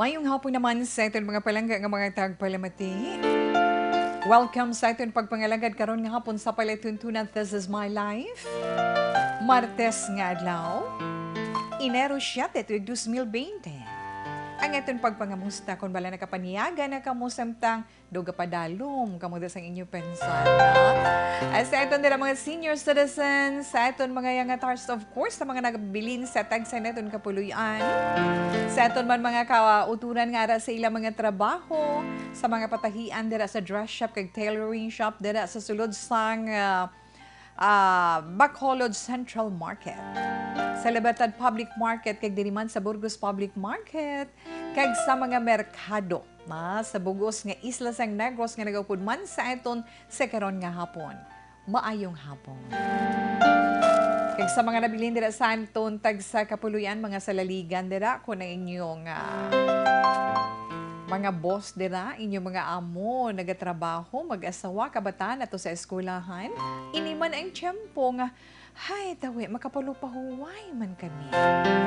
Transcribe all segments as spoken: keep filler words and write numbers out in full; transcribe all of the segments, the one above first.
Maayong hapon naman sa aton mga palangga nga mga tagpalamati. Welcome sa aton pagpangalagad karon nga hapon sa palatuntunan This Is My Life. Martes nga adlaw, Enero siete, tuig dos mil bente. Ang aton pagpangamusta, kung bala nakapaniaga na kamo samtang duga pa dalom kamo da sang inyo pensar, no? Ah, sa aton dira mga senior citizens, sa aton mga young at hearts, of course, sa mga nagabilin sa tagsa naton kapuloy-an, sa aton man mga kauturan nga ara sa ilang mga trabaho, sa mga patahian dira sa dress shop kag tailoring shop dira sa sulod sang, ah, ah, Bacolod Central Market, sa Libertad Public Market, kag diri man sa Burgos Public Market, kag sa mga merkado na sa bugos nga isla sang Negros nga nagaupod man sa aton sa karon nga hapon. Maayong hapon. Kag sa mga nabilin dira sa aton tagsa kapuloy-an, mga salaligan dira, kung ang inyong, ah, mga boss dira, inyong mga amo, nagatrabaho, mag-asawa, kabataan ato sa eskwelahan, ini man ang tiyempo nga, hay, tawi, makapalupahuway man kami.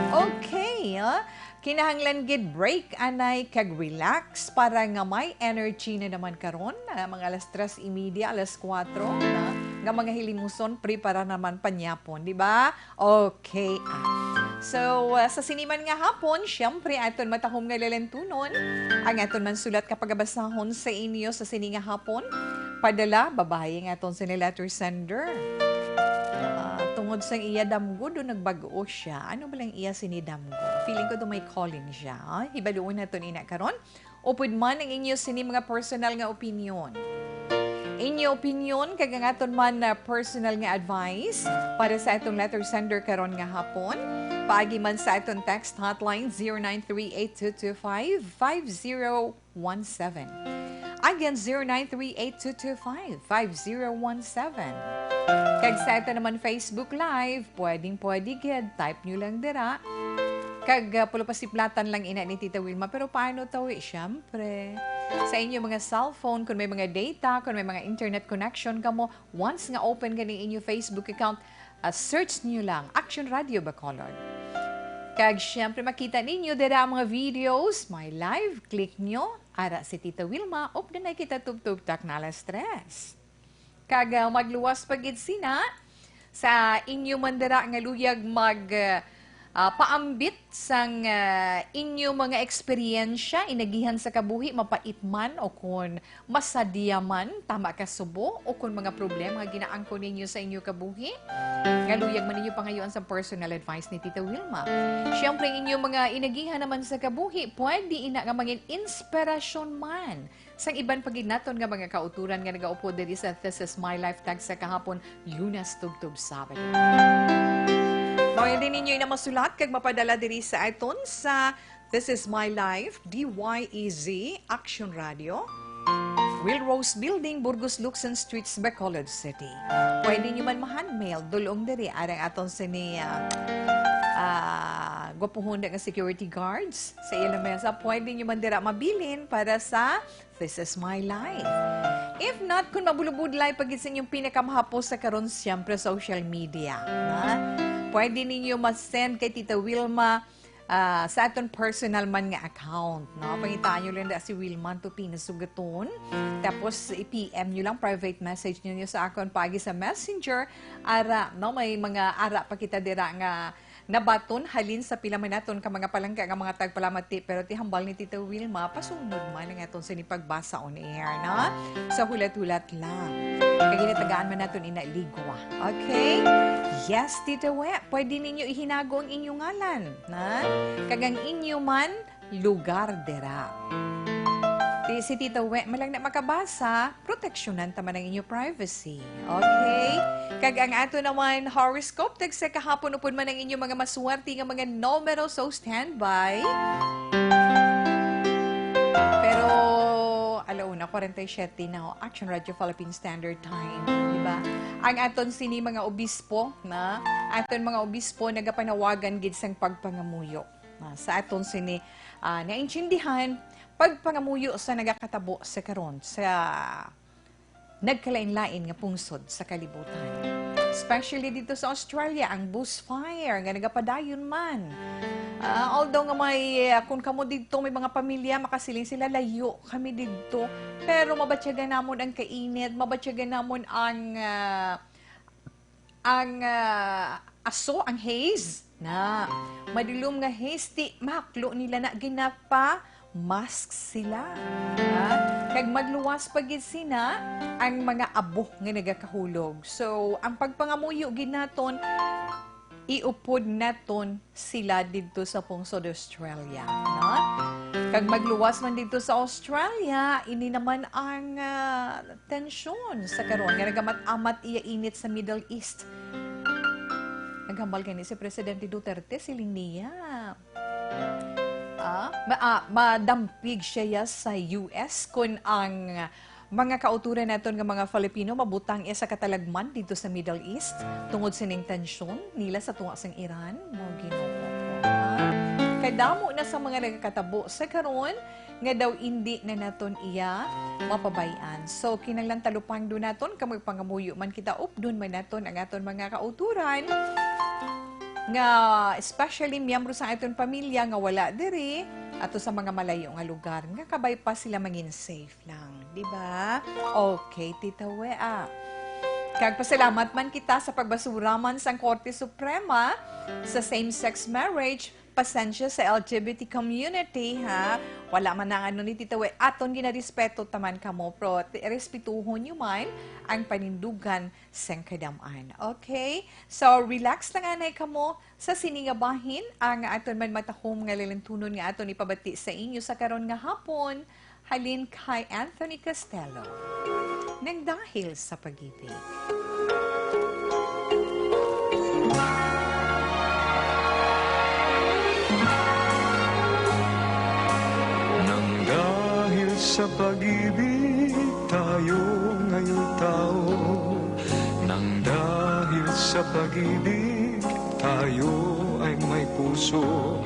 Okay, ah? Kinahanglan gid break anay kag relax para nga may energy na naman karon, ah, mga alas tres y media, alas kuwatro na, nga mga hilimuson, prepara naman panyapon, di ba? Okay, ah. So, ah, sa sini man nga hapon, siyempre, aton matahom nga lalentunon ang aton man sulat nga pagabasahon sa inyo sa sini nga hapon. Padala, babayi nga aton sini letter sender. Ah, tungod sang iya damgo, do nagbag-o siya. Ano ba lang iya sini damgo? Feeling ko do may calling siya. Ah, hibaluon naton ina karon. Upod man ang inyo sini mga personal nga opinion. Inyo opinion kag ang aton man na personal nga advice para sa atong letter sender karon nga hapon, paagi man sa aton text hotline zero nine three eight two two five five zero one seven. Again, zero nine three eight two two five five zero one seven. Kag sa aton naman Facebook Live, pwedeng-pwede gid, type nyo lang dira. Kag, ah, pulupasiplatan lang ina ni Tita Wilma. Pero paano tawi? Siyempre, sa inyo mga cellphone, kung may mga data, kung may mga internet connection kamo, once nga open gani inyo Facebook account, ah, search nyo lang Action Radio Bacolod. Kag siyempre, makita ninyo dira ang mga videos, may live, click nyo, ara si Tita Wilma, ug dunay kita tubtob takna alas tres. Kag, ah, magluwas pa gid sina sa inyo man dira nga luyag mag, ah, ah, paambit sang, ah, inyo mga eksperyensya, inagihan sa kabuhi, mapait man o kon masadya man, tama ka subo, o kon mga problema nga ginaangkon ninyo sa inyo kabuhi, nga luyag man ninyo pangayuan sa personal advice ni Tita Wilma. Siyempre, ang inyo mga inagihan naman sa kabuhi, pwede ina nga mangin inspirasyon man sang iban pa gid naton nga mga kauturan nga nagaupod diri sa This Is My Life tagsa kahapon, Lunes tubtob Sabado. Mao din ninyo ina masulat kag mapadala diri sa aton sa This Is My Life, D Y E Z, Action Radio, Will Rose Building, Burgos, Luksan Streets, Bacolod City. Pwede nyo man ma-handmail, dulong diri, arang aton sini, ah, ah, gwapuhon nga security guards sa ila mesa. Pwede nyo man dira mabilin para sa This Is My Life. If not, kung mabulubudlay pa gid sa inyong pinakamahapos sa karon, siyempre, social media, ha? Pwede ninyo ma-send kay Tita Wilma, ah, sa aton personal man nga account, no? Pangitaan nyo lang da si Wilma to pinasugaton. Tapos, i-P M nyo lang, private message nyo, nyo sa akon paagi sa Messenger. Ara, no? May mga ara pa kita dira nga nabaton halin sa pila man naton ka mga palangga nga mga tagpalamati, pero ti hambal ni Tita Wilma, pasunod man ang aton sini pagbasa on air, no? Sa hulat-hulat lang. Kag ginatagaan man naton ina ligwa. Okay? Yes, Tita We, pwede ninyo ihinago ang inyo ngalan, na? Kag ang inyo man lugar dira. Ti si Tita We man lang na makabasa, proteksyonan ta man ang inyo privacy. Okay? Kag ang ato naman horoscope, tagsa kahapon upod man ang inyo mga maswerte nga mga numero, so standby. Pero, alauna, kwarenta y siyete na, oh, Action Radio Philippine Standard Time, di ba? Ang aton sini mga obispo, na, aton mga obispo nagapanawagan gid sang pagpangamuyo. Na, sa aton sini, ah, naintindihan, pagpangamuyo sa nagakatabo sa karon, sa nagkalain-lain nga pungsod sa kalibutan. Especially dito sa Australia, ang bushfire nga nagapadayon man. Ah, although nga may, ah, kung kamo dito may mga pamilya, makasiling sila, "Layo kami dito." Pero mabatyagan namon ang kainit, mabatyagan namon ang, ah, ang, ah, aso, ang haze. Na, madulom nga haze, ti mahaklo nila na ginapa mask sila. Ha? Kag magluwas pa gid sina ang mga abo nga nagakahulog. So, ang pagpangamuyo gid naton, iupod naton sila didto sa pungsod Australia, no? Kag magluwas man didto sa Australia, ini naman ang, ah, tensyon sa karon nga nagamat-amat iya init sa Middle East. Naghambal gani si Presidente Duterte, siling niya, ah, ma-, ah, madampig siya ya sa U S kon ang mga kauturan naton nga mga Filipino mabutang iya sa katalagman dito sa Middle East tungod sining tensyon nila sa tunga sang Iran. Mo Ginoo ko, ha? Kadamo na sa mga nagakatabo sa karon nga daw indi na naton iya mapabay-an. So, kinahanglan talupangdo naton, kag magpangamuyo man kita, updon man naton ang aton mga kauturan, nga especially miyembro sa aton pamilya nga wala diri, ato sa mga malayo nga lugar, nga kabay pa sila mangin safe lang, di ba? Okay, Tita Wea. Kag pasalamat man kita sa pagbasura man sang Korte Suprema sa same-sex marriage. Pasensya sa L G B T community, ha? Wala man ang ano ni Tita Wea. Aton ginarespeto taman kamo, pero t-, respetuhon nyo man ang panindugan sang kadam-an. Okay? So, relax lang anay kamo. Sa sini nga bahin, ang aton man matahom nga lalintunon nga aton ipabati sa inyo sa karon nga hapon, halin kay Anthony Costello. Nang dahil sa pag-ibig. Nang dahil sa pag-ibig tayo ngayon tao, nang dahil sa pag-ibig tayo ay may puso.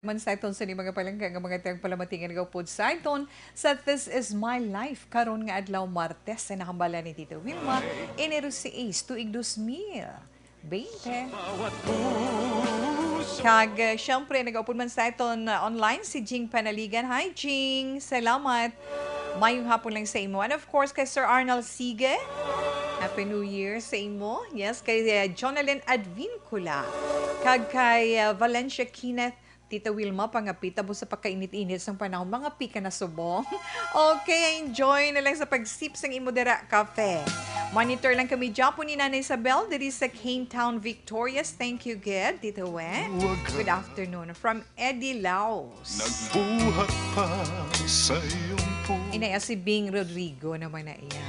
Man sa iton sa ni mga palangga nga mga tiyang palamati nga nagaupod sa iton sa This Is My Life karon nga adlaw Martes, sa nahambalan ni Tita Wilma, Enero sais, tuig dos mil baynte. Kag, uh, syempre, nagaupod man sa iton, uh, online si Jing Panaligan. Hi, Jing! Salamat. Mayong hapon lang sa imo. And of course, kay Sir Arnold Sige. Happy New Year sa imo. Yes, kay, uh, Jonalyn Advincula. Kag kay, uh, Valencia Kenneth, Tita Wilma, pangapita mo sa pagkainit-init sang panahon, mga pika na subong. Okay, enjoy na lang sa pagsip sang imo dira kape. Monitor lang kami dyan po ni Nanay Isabel diri sa Cane Town, Victorias. Thank you, good, Tita We. Good afternoon from Eddie Laos. Nagbuhat pa sa iyong puso. Inaya si Bing Rodrigo naman na iya.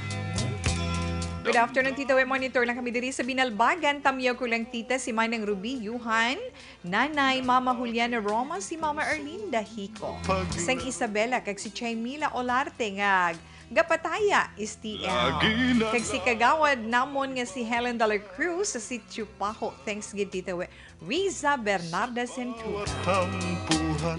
Good afternoon, Tita We. Monitor lang kami diri sa Binalbagan. Tamyaw ko lang, Tita, si Manang Ruby Yuhan, Nanay, Mama Juliana Roma, si Mama Erlinda Hico, sang Isabela, kag si Chaimila Olarte nga Gapataya, S T L. Kag si kagawad namon nga si Helen de la Cruz sa Sitio Paho. Thanks gid, Tita We-, Riza Bernarda Centur.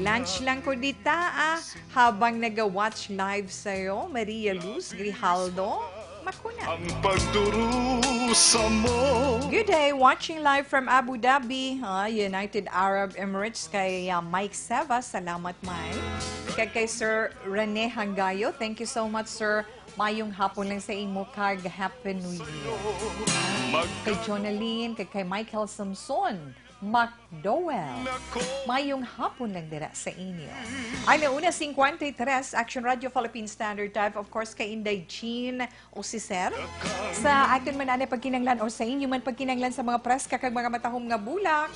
Lunch lang ko dita, ah, habang naga-watch live sayo, Maria Luz Grijaldo. Makuna. Ang pagdurusa mo. Good day, watching live from Abu Dhabi, ah, United Arab Emirates, kay, ah, Mike Seva. Salamat, Mike. Kag kay Sir Rene Hangayo, thank you so much, sir. Mayong hapon lang sa imo, kag Happy New Year. Kay Jonalyn, kag kay Michael Samson McDowell, mayong hapon lang dira sa inyo. Ala una cincuenta y tres, Action Radio Philippine Standard Time. Of course, kay Inday Jean o si Sir. Sa aton man anay pagkinahanglan o sa inyo man pagkinahanglan sa mga preska kag mga matahom nga bulak,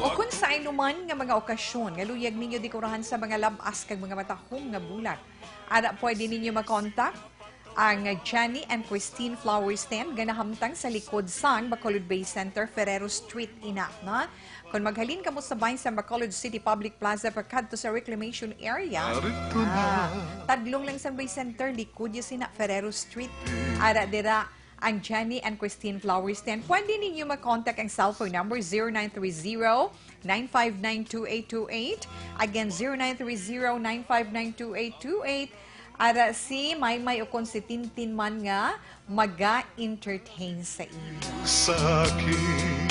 o kung sa inuman nga mga okasyon nga luyag ninyo dekorahan sa mga lab-as kag mga matahom nga bulak, ara pwede ninyo makontak ang Jenny and Christine Flower Stand nga nahamtang sa likod sang Bacolod Bay Center, Ferrero Street, ina, no? Kon maghalin kamo sa bahin sa Bacolod City Public Plaza pakadto sa reclamation area, ah, tadlong lang sang Bay Center, likod ya sina Ferrero Street. Ara dira ang Jenny and Christine Flower Stand. Pwede ninyo makontak ang cellphone number zero nine three zero, nine five nine, two eight two eight. Again, zero nine three zero, nine five nine, two eight two eight. Ara si Maymay ukon si Tintin man nga maga-entertain sa inyo. Sa akin.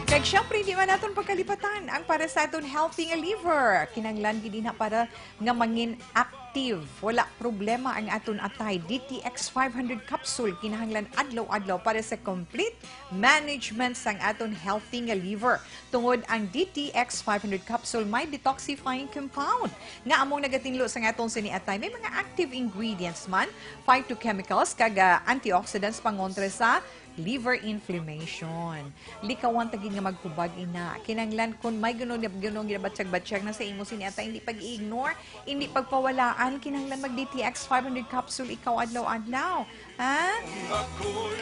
Kag syempre, di man naton pagkalipatan ang para sa aton healthy nga liver. Kinahanglan gid ina para nga mangin active. Wala problema ang aton atay. D T X five hundred capsule kinahanglan adlaw-adlaw para sa complete management sang aton healthy nga liver. Tungod ang D T X five hundred capsule may detoxifying compound nga among nagatinlo sa aton sini atay. May mga active ingredients man, phytochemicals, kag, ah, antioxidants pangontra sa liver inflammation. Likawan ta gid nga maghubag, ina. Kinahanglan kun may gunong, gunong ginabatyag-batyag na sa imo sini atay, hindi pag-ignore, hindi pagpawalaan. Kinahanglan mag D T X five hundred capsule ikaw adlaw-adlaw. Ha?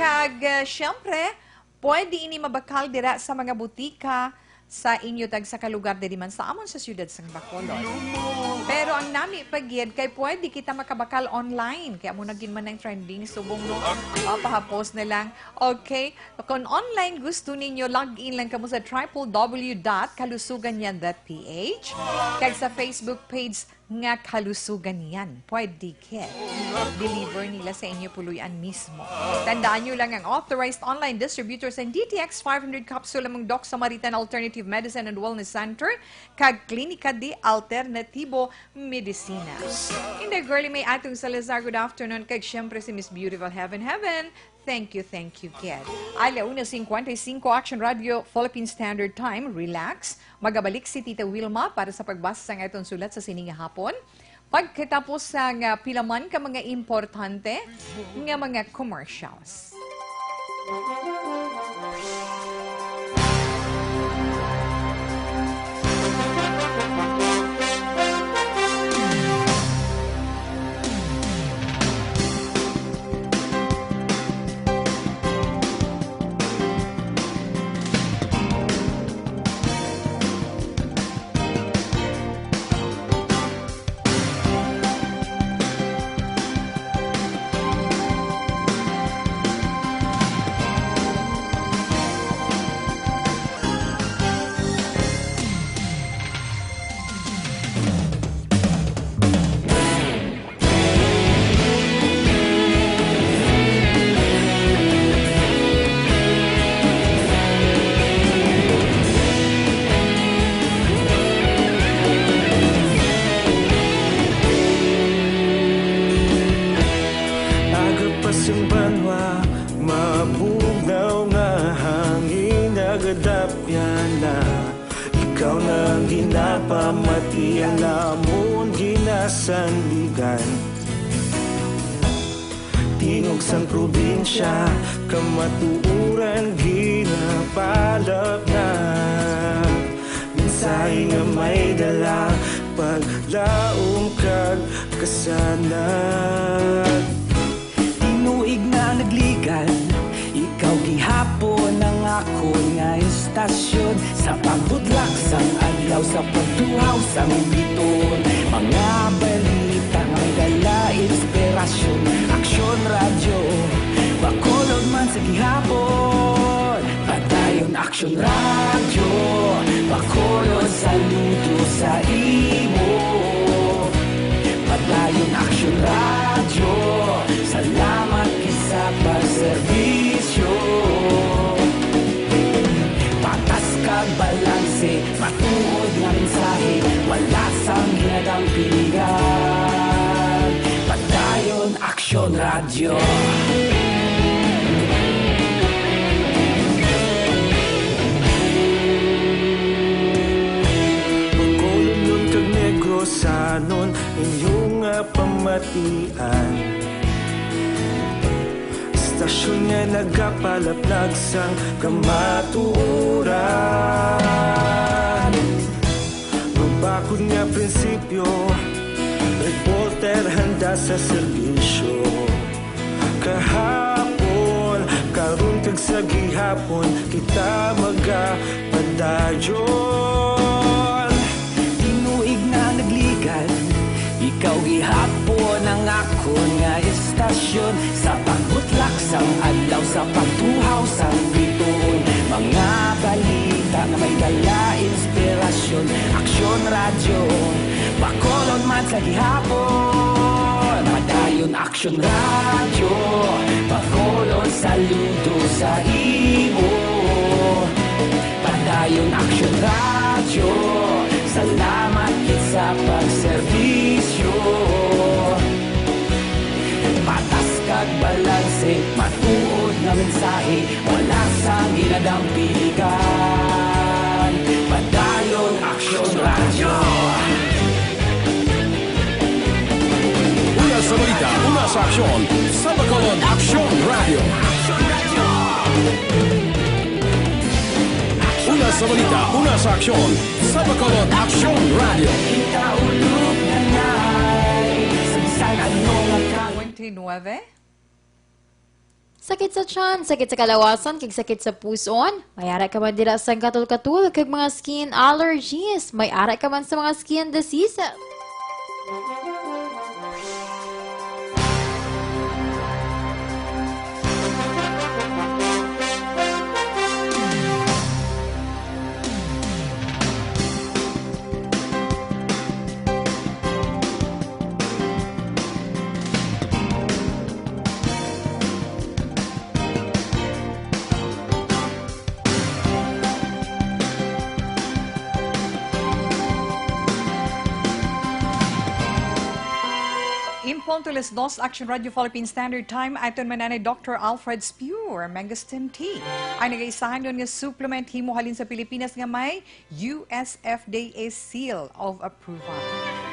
Kag, ah, syempre, pwede ini mabakal dira sa mga butika sa inyo tagsa ka lugar diri man sa amon sa siyudad sang Bacolod. Pero ang nami pa gid kay pwede kita makabakal online. Kay amo na gid man ang trending subong, no? Ah, paha-post na lang. Okay. Kung online gusto ninyo, log in lang kamo sa triple W dot kalusugan yan dot P H kag sa Facebook page nga Kalusugan Yan. Pwede kit deliver nila sa inyo puloy-an mismo. Tandaan nyo lang, ang authorized online distributor sa D T X five hundred capsule among Doc Samaritan Alternative Medicine and Wellness Center kag Klinika de Alternativo Medicina. Inday Girlie May Atong Salazar, good afternoon. Kag syempre si Miss Beautiful Heaven Heaven. Thank you, thank you, kid. Ala una cincuenta y cinco, Action Radio, Philippine Standard Time. Relax. Magabalik si Tita Wilma para sa pagbasa sang aton sulat sa sini nga hapon. Pagkatapos sang, ah, pila man ka mga importante nga mga commercials. Aga pa sang banwa, mabugnaw nga hangin nagadapyan na. Ikaw na ang ginapamati, ang amon ginasandigan. Tingog sang probinsya, kamatuoran ginapalapnag. Mensahe nga may dala, paglaom kag kasanag. Tinuig na nagligan, ikaw gihapon ang akon nga istasyon. Sa pagbudlak sang adlaw, sa pagtuhaw sang biton, mga balita nga may dala, Aksyon Radyo, Bacolod, saludo sa imo. Padayon Aksyon Radyo, salamat gid sa pagserbisyo. Patas kag balanse, matuod nga mensahe, wala sang ginadang piligan. Padayon Aksyon Radyo. Bacolodnon kag Negrosanon, inyo nga pamatian. Istasyon nga nagapalaplag sang kamatuoran. Mabakod nga prinsipyo, reporter handa sa serbisyo. Kahapon, karon kag sa gihapon, kita magapadayon. Tinuig na nagligan, ikaw gihapon ang akon nga istasyon. Sa pagbutlak sang adlaw, sa pagtuhaw sang bituon, mga balita nga may dala inspirasyon. Aksyon Radyo, Bacolod man sa gihapon. Padayon Aksyon Radyo, Bacolod, saludo sa imo. Padayon Aksyon Radyo, salamat gid sa pagserbisyo. Patas kag balanse, matuod nga mensahe, wala sang ginadang piligan. Padayon Aksyon Radyo. Una sa balita, una sa aksyon, sa Bacolod Aksyon Radyo. Una sa balita, una sa aksyon, sa Bacolod Aksyon Radyo. Kita ulog na nay, sa bisan ano nga ka- Twenty-nueve. Sakit sa tiyan, sakit sa kalawasan, kag sakit sa puson. May ara ka man dira sang katul-katul kag mga skin allergies. May ara ka man sa mga skin diseases. In punto alas dos, Action Radio Philippine Standard Time, aton man anay Doctor Alfred Spure Mangosteen Tea, ang nagaisahanon nga supplement himo halin sa Pilipinas nga may U S F D A seal of approval.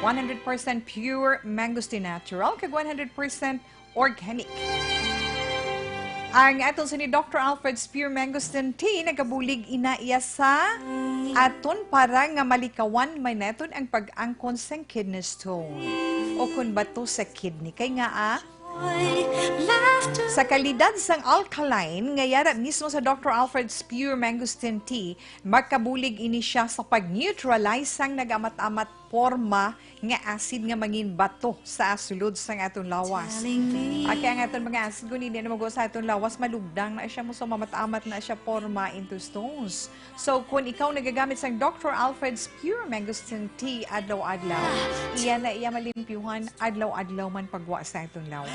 One hundred percent pure mangosteen natural, kag one hundred percent organic. Ang aton sini Doctor Alfred Spure Mangosteen Tea nagabulig ina iya sa aton para nga malikawan man naton ang pag-angkon sang kidney stone o kon bato sa kidney. Kay nga, ah, sa kalidad sang alkaline nga yara mismo sa Doctor Alfred Spure Mangosteen Tea, makabulig ini sia sa pag-neutralize sang nag-amat-amat porma nga acid nga mangin bato sa sulod sang aton lawas. Telling me. Agi ang aton mga acid, kung hindi na mago sa aton lawas, malugdang na siya, mo, so mamat-amat na siya, porma into stones. So, kung ikaw nagagamit sang Doctor Alfred's Pure Mangosteen Tea adlaw-adlaw, iya na iya malimpyuhan adlaw-adlaw man pagwa sa aton lawas.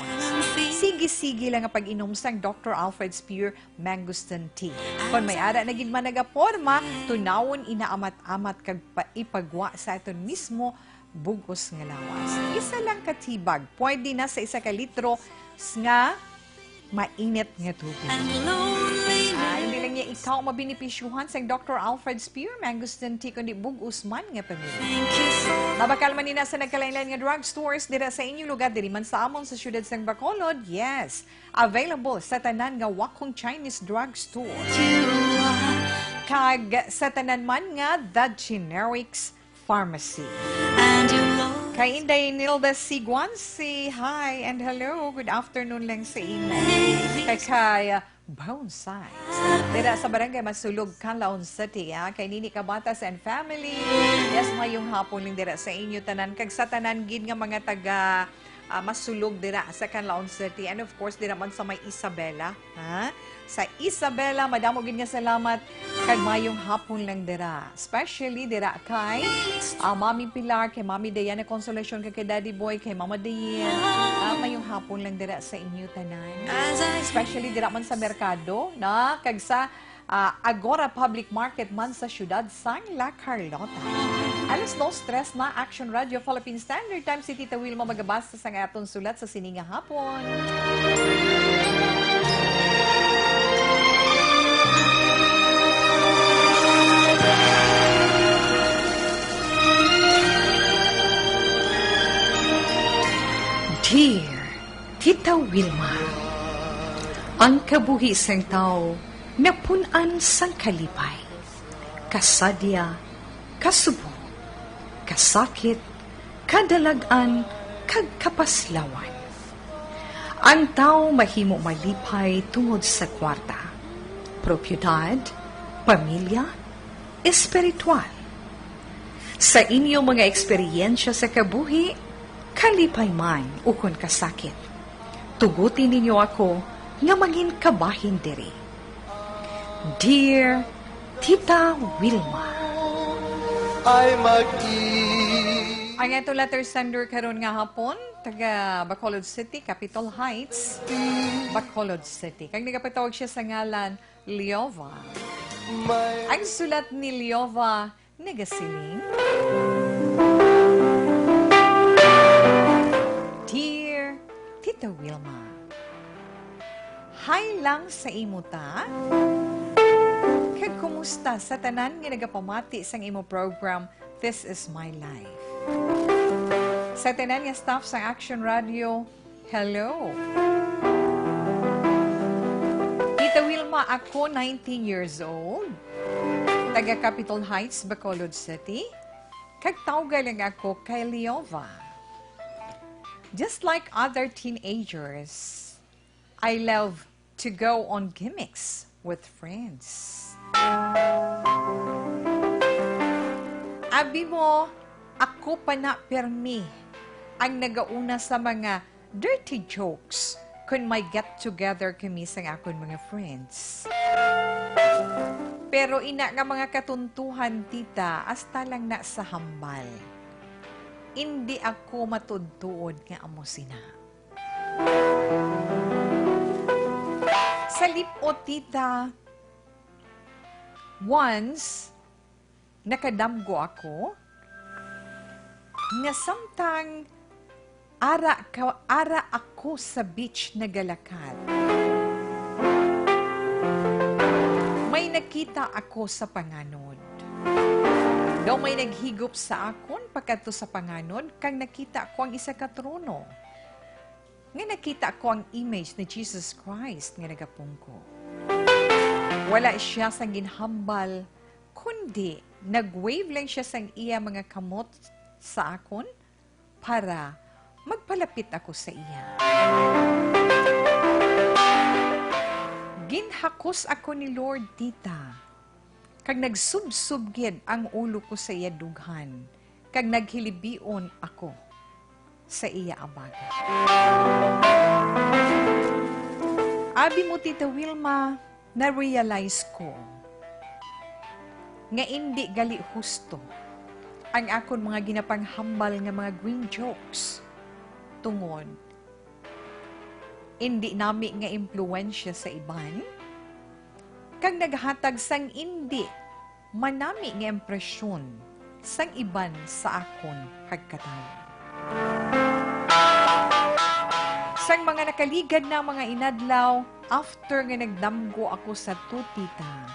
Sige-sige lang ang pag-inom sang Doctor Alfred's Pure Mangosteen Tea. Kung may ara na gid man nagaporma, tunawon ina amat-amat kag pa-, ipagwa sa aton mismo bug-os nga lawas. Isa lang ka tea bag, pwede na sa isa ka litro s-, nga mainit nga tubig. Ah, hindi lang niya ikaw mabenepisyuhan sa Doctor Alfred's Pure Mangosteen Tea, kundi bug-os man nga pamilya. Mabakal man nina sa nagkalain-lain nga drugstores dira sa inyo lugar, diri man sa amon sa siyudad sang Bacolod. Yes, available sa tanan nga Wakong Chinese Drugstore. Kag sa tanan man nga The Generics Pharmacy. Kay Inday Nilda Siguan, say hi and hello. Good afternoon lang sa inyo. Kay, kay, uh, Bonsai. Dira sa Barangay Masulog, Canlaon City, ah. Kay Nini Cabatas and family. Yes, mayong hapon lang dira sa inyo tanan. Kag sa tanan gid nga mga taga ah, masulog dira sa Canlaon City. And of course, dira man sa may Isabela, ha? Sa Isabela, madamo gid nga salamat kag mayong hapon lang dira. Especially dira kay, ah, Mami Pilar, kay Mami Diana Consolacion, kay, kay Daddy Boy, kay Mama Diane. Ah, mayong hapon lang dira sa inyo tanan. Especially dira man sa merkado, na, kag sa, ah, Agora Public Market man sa siyudad sang La Carlota. Alas dos tres na, Action Radio Philippine Standard Time, si Tita Wilma magabasa sang aton sulat sa sini nga hapon. Dear Tita Wilma, ang kabuhi sang tawo napun-an sang kalipay, kasadya, kasubo, kasakit, kadalag-an, kag kapaslawan. Ang tawo mahimo malipay tungod sa kwarta, propiedad, pamilya, espiritual. Sa inyo mga eksperyensya sa kabuhi, kalipay man ukon kasakit, tuguti ninyo ako nga mangin kabahin diri. Dear Tita Wilma. Ay mag-i- Ang ato letter sender karon nga hapon, taga Bacolod City, Capitol Heights, Bacolod City. Kag nagapatawag siya sa ngalan Leova. Ang sulat ni Leova nagasiling, Dear Tita Wilma, hi lang sa imo ta. Kag kumusta sa tanan nga nagapamati sang imo program, This Is My Life? Sa tanan nga staff sang Action Radio, hello. Tita Wilma, ako nineteen years old, taga Capitol Heights, Bacolod City, kag tawga lang ako kay Leova. Just like other teenagers, I love to go on gimmicks with friends. Abi mo, ako pa na permi ang nagauna sa mga dirty jokes kon may get together kami sang akon mga friends. Pero ina nga mga katuntuhan, tita, hasta lang na sa hambal. Indi ako matuod-tuod nga amo sina. Sa lip-ot, tita, once nakadamgo ako nga samtang ara ka, ara ako sa beach nagalakad, may nakita ako sa panganod. Daw may naghigop sa akon pakadto sa panganod, kag nakita ko ang isa ka trono, nga nakita ko ang image ni Jesus Christ nga nagapungko. Wala siya sang ginhambal, kundi nag-wave lang siya sang iya mga kamot sa akon para magpalapit ako sa iya. Ginhakos ako ni Lord, tita, kag nagsubsob gid ang ulo ko sa iya dughan, kag naghilibion ako sa iya abaga. Abi mo, Tita Wilma, na-realize ko nga indi gali husto ang akon mga ginapanghambal nga mga green jokes, tungod indi nami nga impluwensya sa iban, kag naghatag sang indi manami nga impresyon sang iban sa akon pagkatawo. Sang mga nakaligad na mga inadlaw, after nga nagdamgo ako sa tutita,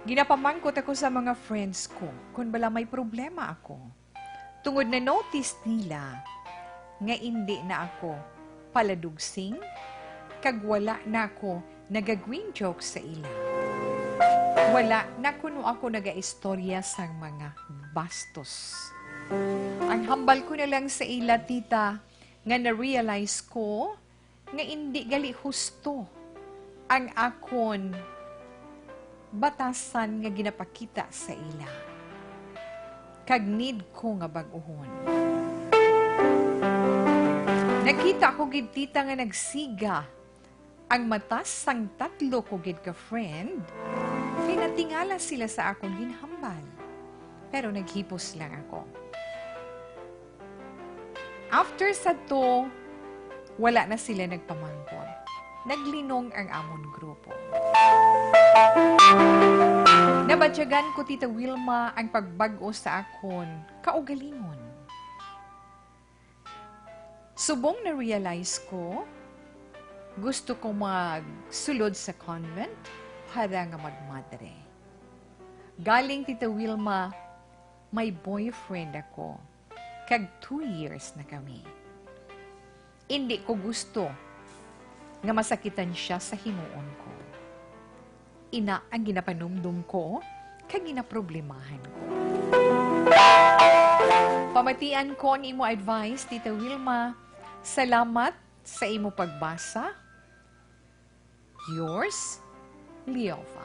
ginapamangkot ako sa mga friends ko kon bala may problema ako. Tungod na-notice nila nga indi na ako paladugsing, kag wala na ako naga-green joke sa ila. Wala na kuno ako nagaistorya sang mga bastos. Ang hambal ko na lang sa ila, tita, nga na-realize ko nga indi gali husto ang akon batasan nga ginapakita sa ila, kag need ko nga bag-ohon. Nakita ko gid, tita, nga nagsiga ang mata sang tatlo ko gid ka friend. Pinatingala sila sa akon ginhambal, pero naghipos lang ako. After sadto, wala na sila nagpamangkot. Naglinong ang amon grupo. Nabatyagan ko, Tita Wilma, ang pagbag-o sa akon kaugalingon. Subong na-realize ko, gusto ko magsulod sa convent para nga magmadre. Galing, Tita Wilma, may boyfriend ako, kag two years na kami. Indi ko gusto nga masakitan sia sa himuon ko. Ina ang ginapanumdom ko kag ginaproblemahan ko. Pamatian ko ang imo advice, Tita Wilma. Salamat sa imo pagbasa. Yours, Leova.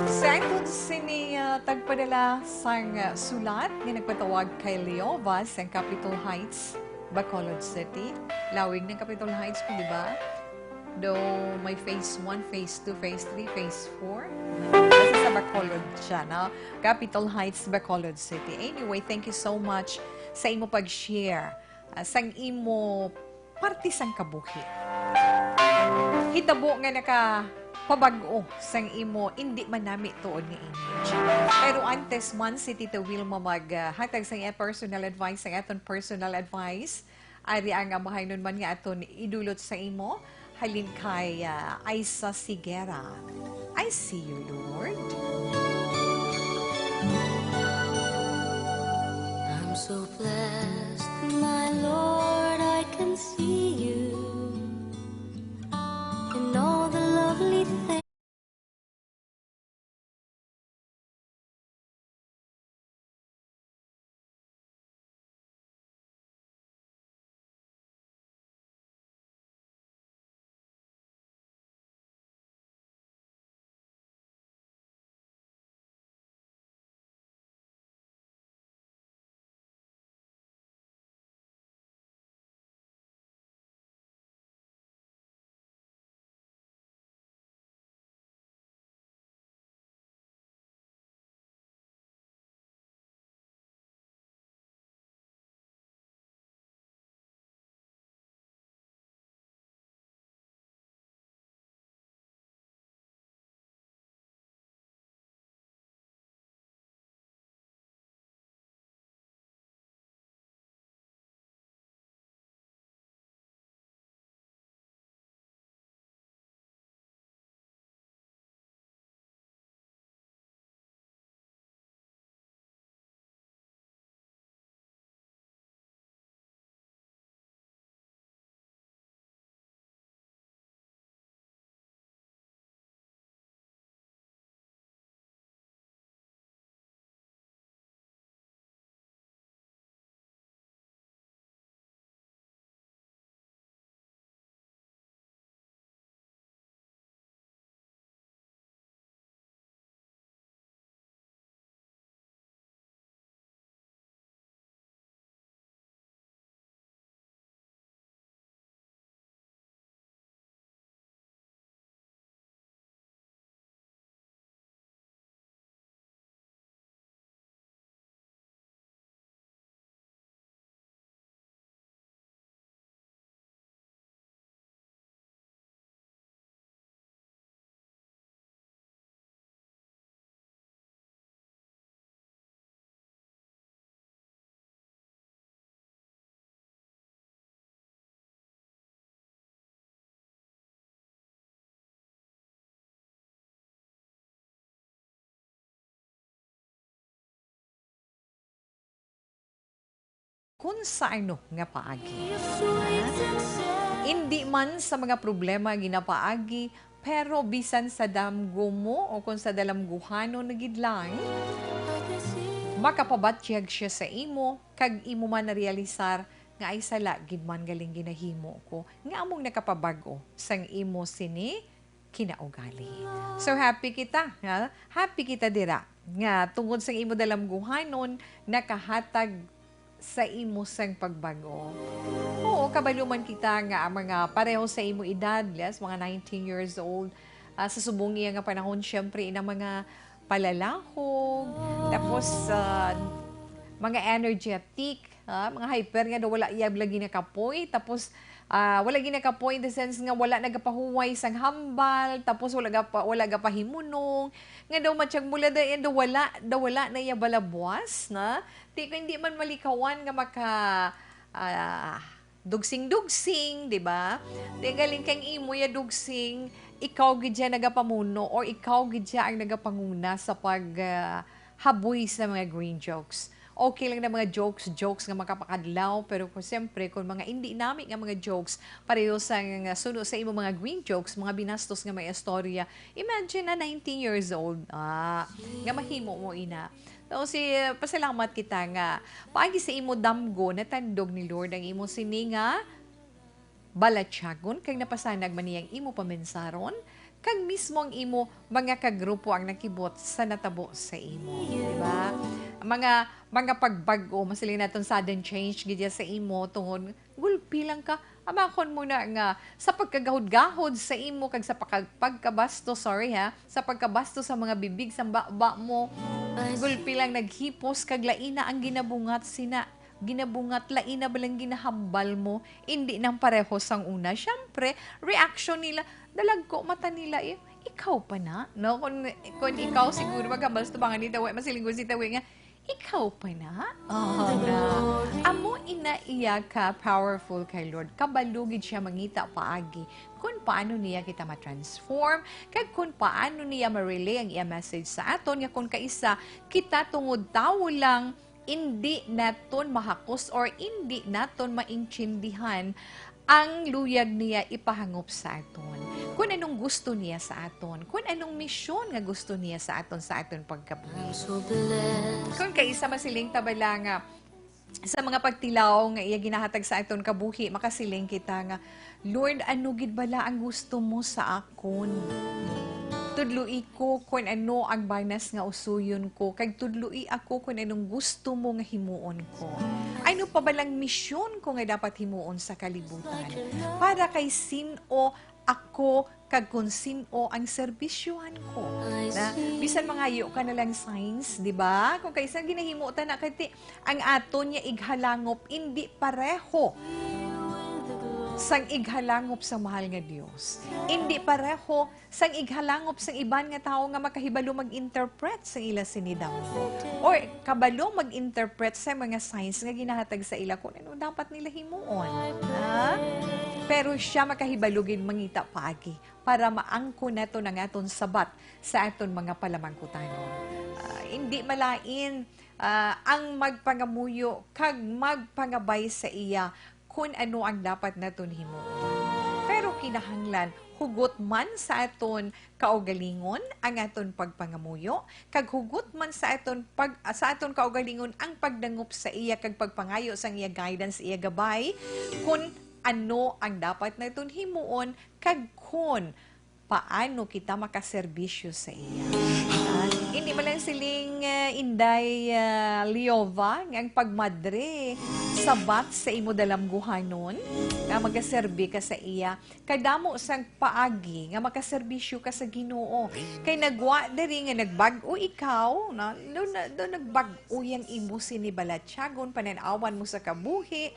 Sa akon sini, ah, tagpadala sang, ah, sulat nga nagpatawag kay Leova sang Capitol Heights, Bacolod City. Lawig ng Capitol Heights ko, di ba? Though may phase one, phase two, phase three, phase four. Kasi sa Bacolod siya, no? Capitol Heights, Bacolod City. Anyway, thank you so much sa imo pag-share, ah, sang imo parte sang kabuhi. Hitabo nga nakapabag-o sang imo indi man nami tuod nga image. Pero antes man si Tita Wilma mag, ah, hatag sang iya personal advice, sang aton personal advice, ari ang amahaynon man nga aton idulot sa imo, halin kay, ah, Aisa Sigera. I see you, Lord. I'm so blessed, my Lord, I can see you in all the lovely things. Kung sa ano nga paagi. Indi man sa mga problema ginapaagi, pero bisan sa damgo mo o kung sa dalamguhanon na gid lang, makapabatyag siya sa imo, kag imo man narealisar nga ay sala gid man galing ginahimo ko nga among nakapabag-o sang imo sini kinaugali. So, happy kita, ha? Happy kita dira. nga tungod sa imo dalamguhanon nakahatag sa imo sang pagbag-o. Oo, kabalo man kita nga ang mga pareho sa imo edad, yes, mga nineteen years old, ah, sa subong iya nga panahon, syempre, inang mga palalahog, tapos, ah, mga energetic, ah, mga hyper nga daw wala iya lagi nakapoy, tapos, ah, wala ginakapoy in the sense nga wala nagapahuway sang hambal, tapos wala gapa-, wala gapahimunong, nga daw matyag mula daw, daw wala, daw wala na iya balabwas, na? Di ko, hindi man malikawan nga maka, ah, dugsing-dugsing, di ba? Di galing kang imo ya dugsing, ikaw gid ya nagapamuno or ikaw gid ya ang nagapanguna sa pag, ah, haboy sa mga green jokes. Okay lang na mga jokes, jokes nga makapakadlaw, pero kung siyempre, kung mga hindi nami nga mga jokes, pareho sa nga suno sa imo mga green jokes, mga binastos nga may istorya, imagine na nineteen years old, ah, nga mahimo mo ina. So, si, pasalamat kita nga paagi sa imo damgo, natandog ni Lord ang imo sini nga balatyagon, kag napasanag man niya ang imo pamensaron, kag mismo ang imo mga kagrupo ang nakibot sa natabo sa imo, di ba? Mga, mga pagbag-o, masiling naton sudden change gid ya sa imo tungod gulpi lang ka. Amakon mo na nga sa pagkagahod-gahod sa imo kag sa pagka-, pagkabasto, sorry ha, sa pagkabasto sa mga bibig sa baba mo, gulpi lang naghipos kag laina ang ginabungat sina, ginabungat, laina ba lang ginahambal mo, hindi nang pareho sang una. Syempre, reaction nila, dalagko mata nila, eh, "Ikaw pa na?" No? Kung, kung ikaw siguro maghambal sa tubangan ni Tawi, masilinggo si Tawi nga, "Ikaw pa na?" Oh, na. Amo ina iya ka powerful kay Lord. Kabalo gid siya mangita paagi kung paano niya kita ma-transform, kag kung paano niya ma-relay ang iya message sa aton, nga kung kaisa kita tungod tawo lang, indi naton mahakos or indi naton maintindihan ang luyag niya ipahangop sa aton. Kung anong gusto niya sa aton, kung anong misyon nga gusto niya sa aton, sa aton pagkabuhi. Kung kaisa masiling ta bala nga sa mga pagtilaw nga iya ginahatag sa aton kabuhi, makasiling kita nga, "Lord, ano gid bala ang gusto mo sa akon? Tudloi ko kon ano ang banas nga usuyon ko, kag tudloi ako kon anong gusto mo nga himuon ko. Ano pa balang misyon ko nga dapat himuon sa kalibutan? Para kay sin-o ako kag kon sin-o ang serbisyuhan ko?" Na, bisan mangayo ka na lang signs, di ba? Kung kaisa ginahimo ta na, kay ti-, ang aton nga ighalangop indi pareho sang ighalangop sang mahal nga Dios. Indi pareho sang ighalangop sang iban nga tawo nga makahibalo mag-interpret sa ila sini damgo, or kabalo mag-interpret sa mga signs nga ginahatag sa ila kung ano dapat nila himuon. Ha? Pero siya makahibalo gid mangita paagi para maangkon naton ang aton sabat sa aton mga palamangkutanon. Ah, hindi malain, ah, ang magpangamuyo kag magpangabay sa iya kon ano ang dapat naton himuon. Pero kinahanglan hugot man sa aton kaugalingon ang aton pagpangamuyo, kag hugot man sa aton pag-, sa aton kaugalingon ang pagdangop sa iya kag pagpangayo sang iya guidance, iya gabay, kon ano ang dapat naton himuon, kag kon paano kita makaserbisyo sa iya. Ah, hindi man lang siling, eh, Inday, ah, Leova nga ang pagmadre sabat sa imo dalamguhanon nga magaserbi ka sa iya. Kadamo sang paagi nga makaserbisyo ka sa Ginoo. Kay nagwa diri nga nagbag-o ikaw, na, do, na, do nagbag-o yang imo sini balatyagon, panan-awan mo sa kabuhi.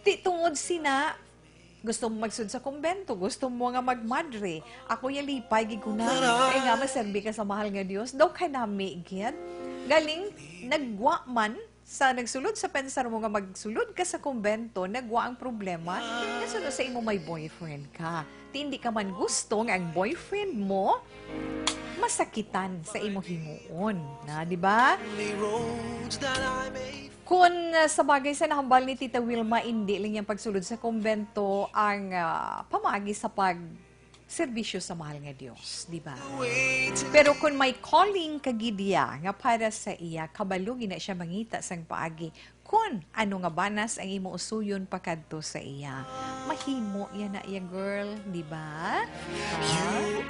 Ti tungod sina, gusto mo magsud sa kumbento, gusto mo nga magmadre, ako ya lipay gid ko na. Kay nga maserbi ka sa mahal nga Dios, daw kanami gid. Galing, nagwa man sa nagsulod sa pensar mo nga magsulod ka sa kumbento, nagwa ang problema, nasuno sa imo may boyfriend ka. Ti hindi ka man gusto nga ang boyfriend mo masakitan sa imo himuon. Na, di ba? Kun, ah, sa bagay sa nahambal ni Tita Wilma, indi lang yang pagsulod sa kumbento ang, ah, pamaagi sa pag serbisyo sa mahal nga Dios, di ba? Pero kung may calling ka gid iya nga para sa iya, kabalo gid na siya mangita sang paagi kun ano nga banas ang imo usuyon pakadto sa iya. Mahimo yan na iya, girl, di ba?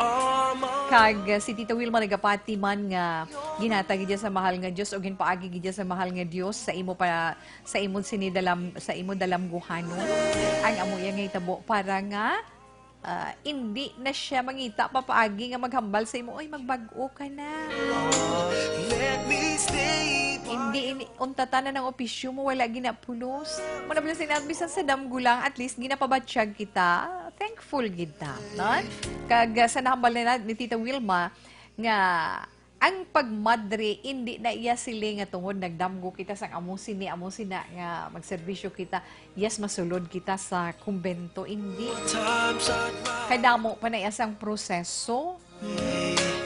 Ah. Kag, uh, si Tita Wilma nagapati man nga ginhatag gid sa mahal nga Dios o ginpaagi gid sa mahal nga Dios sa imo pa, sa imo sini dalam, sa imo dalamguhanon ang amo iya nga hitabo para nga ah, indi na siya mangita papaagi nga maghambal sa imo, "Oy, magbag-o ka na." Let me stay Hindi ini, unta tanan ang opisyo mo, wala ginapulos. Muna pala sinabi, bisan sa damgo lang, at least ginapabatyag kita. Thankful gid ta, no? Kag, ah, sa nahambal na ni Tita Wilma nga ang pagmadre, indi na iya siling nga tungod nagdamgo kita sang amo sini, amo sina nga magserbisyo kita, yes, masulod kita sa kumbento, indi. Kay damo pa na iya sang proseso.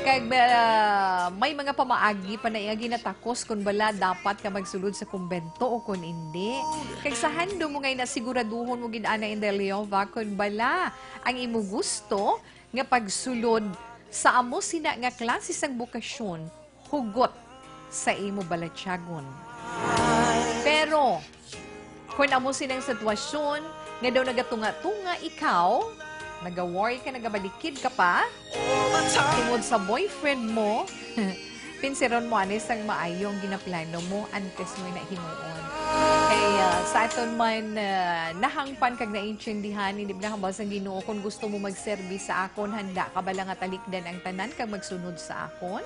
Kag, ah, may mga pamaagi pa na iya ginatakos kun bala dapat ka magsulod sa kumbento o kun indi. Kag sa handom mo ngay na siguraduhon mo gid ana, Inday Leova, kun bala ang imo gusto nga pagsulod sa amo sina nga klase sang bokasyon hugot sa imo balatyagon. Pero, kung amo sina ang sitwasyon nga daw nagatunga-tunga ikaw, nag-worry ka, nagabalikid ka pa, tungod sa boyfriend mo, pinsiron mo ani sang maayo ang ginaplano mo antes mo ina himuon. Kay, ah, sa aton man, ah, nahangpan kag naintindihan, hindi ba nahambal sang Ginoo, "Kung gusto mo magserbi sa akon, handa ka bala nga talikdan ang tanan kag magsunod sa akon?"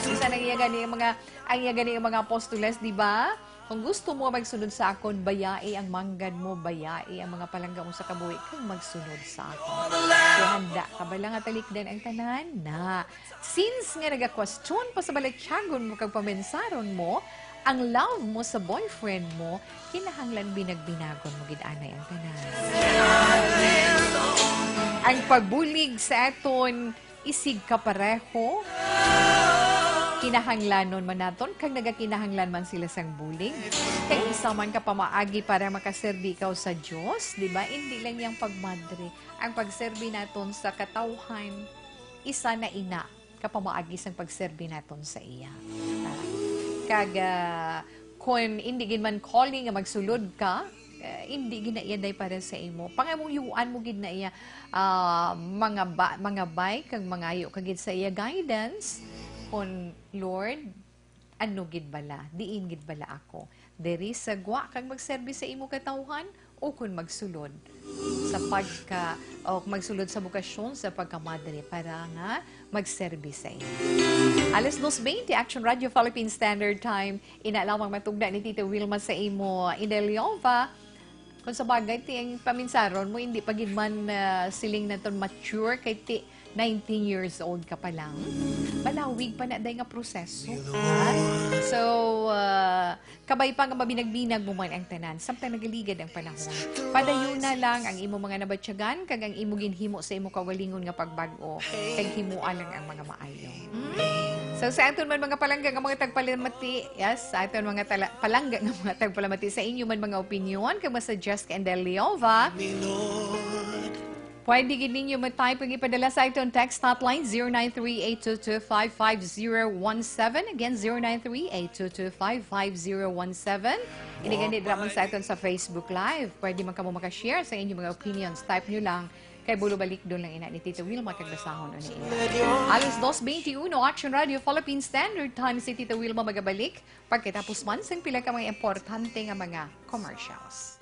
Bisan ang iya gani ang mga, ang iya gani ang mga apostoles, di ba? "Kung gusto mo magsunod sa akon, bayai ang manggad mo, bayai ang mga palangga mo sa kabuhi, kag magsunod sa akon." So, handa ka bala nga talikdan ang tanan? Na, since nga nagakwestiyon pa sa balatyagon mo kag pamensaron mo, ang love mo sa boyfriend mo, kinahanglan binagbinagon mo gid anay ang tanan. Ang pagbulig sa aton isig kapareho, kinahanglanon man naton, kag nagakinahanglan man sila sang bulig. Kay isa man ka pamaagi para makaserbi ikaw sa Dios, di ba? Indi lang yang pagmadre. Ang pagserbi naton sa katawhan, isa na ina ka pamaagi sang pagserbi naton sa iya. Ah, kag, ah, kun indi gid man calling nga magsulod ka, eh, indi gid na iya day para sa imo. Pangamuyuan mo gid na iya, ah, mga ba-, mga bay kag mangayo ka gid sa iya guidance. Kun, "Lord, ano gid bala? Diin gid bala ako? Diri sa gwa kag magserbi sa imo katawhan, o kon magsulod sa pagka-, o magsulod sa bokasyon sa pagkamadre para nga magserbi sa imo." Alas dos veinte, Action Radio Philippine Standard Time. Ina lamang matugna ni Tita Wilma sa imo, Inday Leova. Kung sa bagay, ti ang paminsaron mo, hindi pa gid man, ah, siling naton mature, kay ti nineteen years old ka pa lang. Malawig pa na day nga proseso, ha? So, ah, kabay pa nga mabinag-binag mo man ang tanan, samtang nagaligad ang panahon. Padayuna lang ang imo mga nabatyagan, kag ang imo ginhimo sa imo kaugalingon nga pagbag-o, kag himoa lang ang mga maayo. Hmm? So, sa aton man mga palangga nga mga tagpalamati, yes, sa aton mga tala-, palangga nga mga tagpalamati, sa inyo man mga opinyon, kag ma-suggest kay Inday Leova, pwede gid ninyo ma-type kag ipadala sa aton text hotline, zero nine three eight two two five five zero one seven. Again, zero nine three eight two two five five zero one seven. Ini gani dira man sa aton sa Facebook Live. Pwede man kamo maka-share sa inyong mga opinions. Type nyo lang kay bulobalikdon lang ina ni Tita Wilma kag basahon uni iya. Alas dos veintiuno, Action Radio Philippine Standard Time, si Tita Wilma magabalik pagkatapos man sang pila ka mga importante nga mga commercials.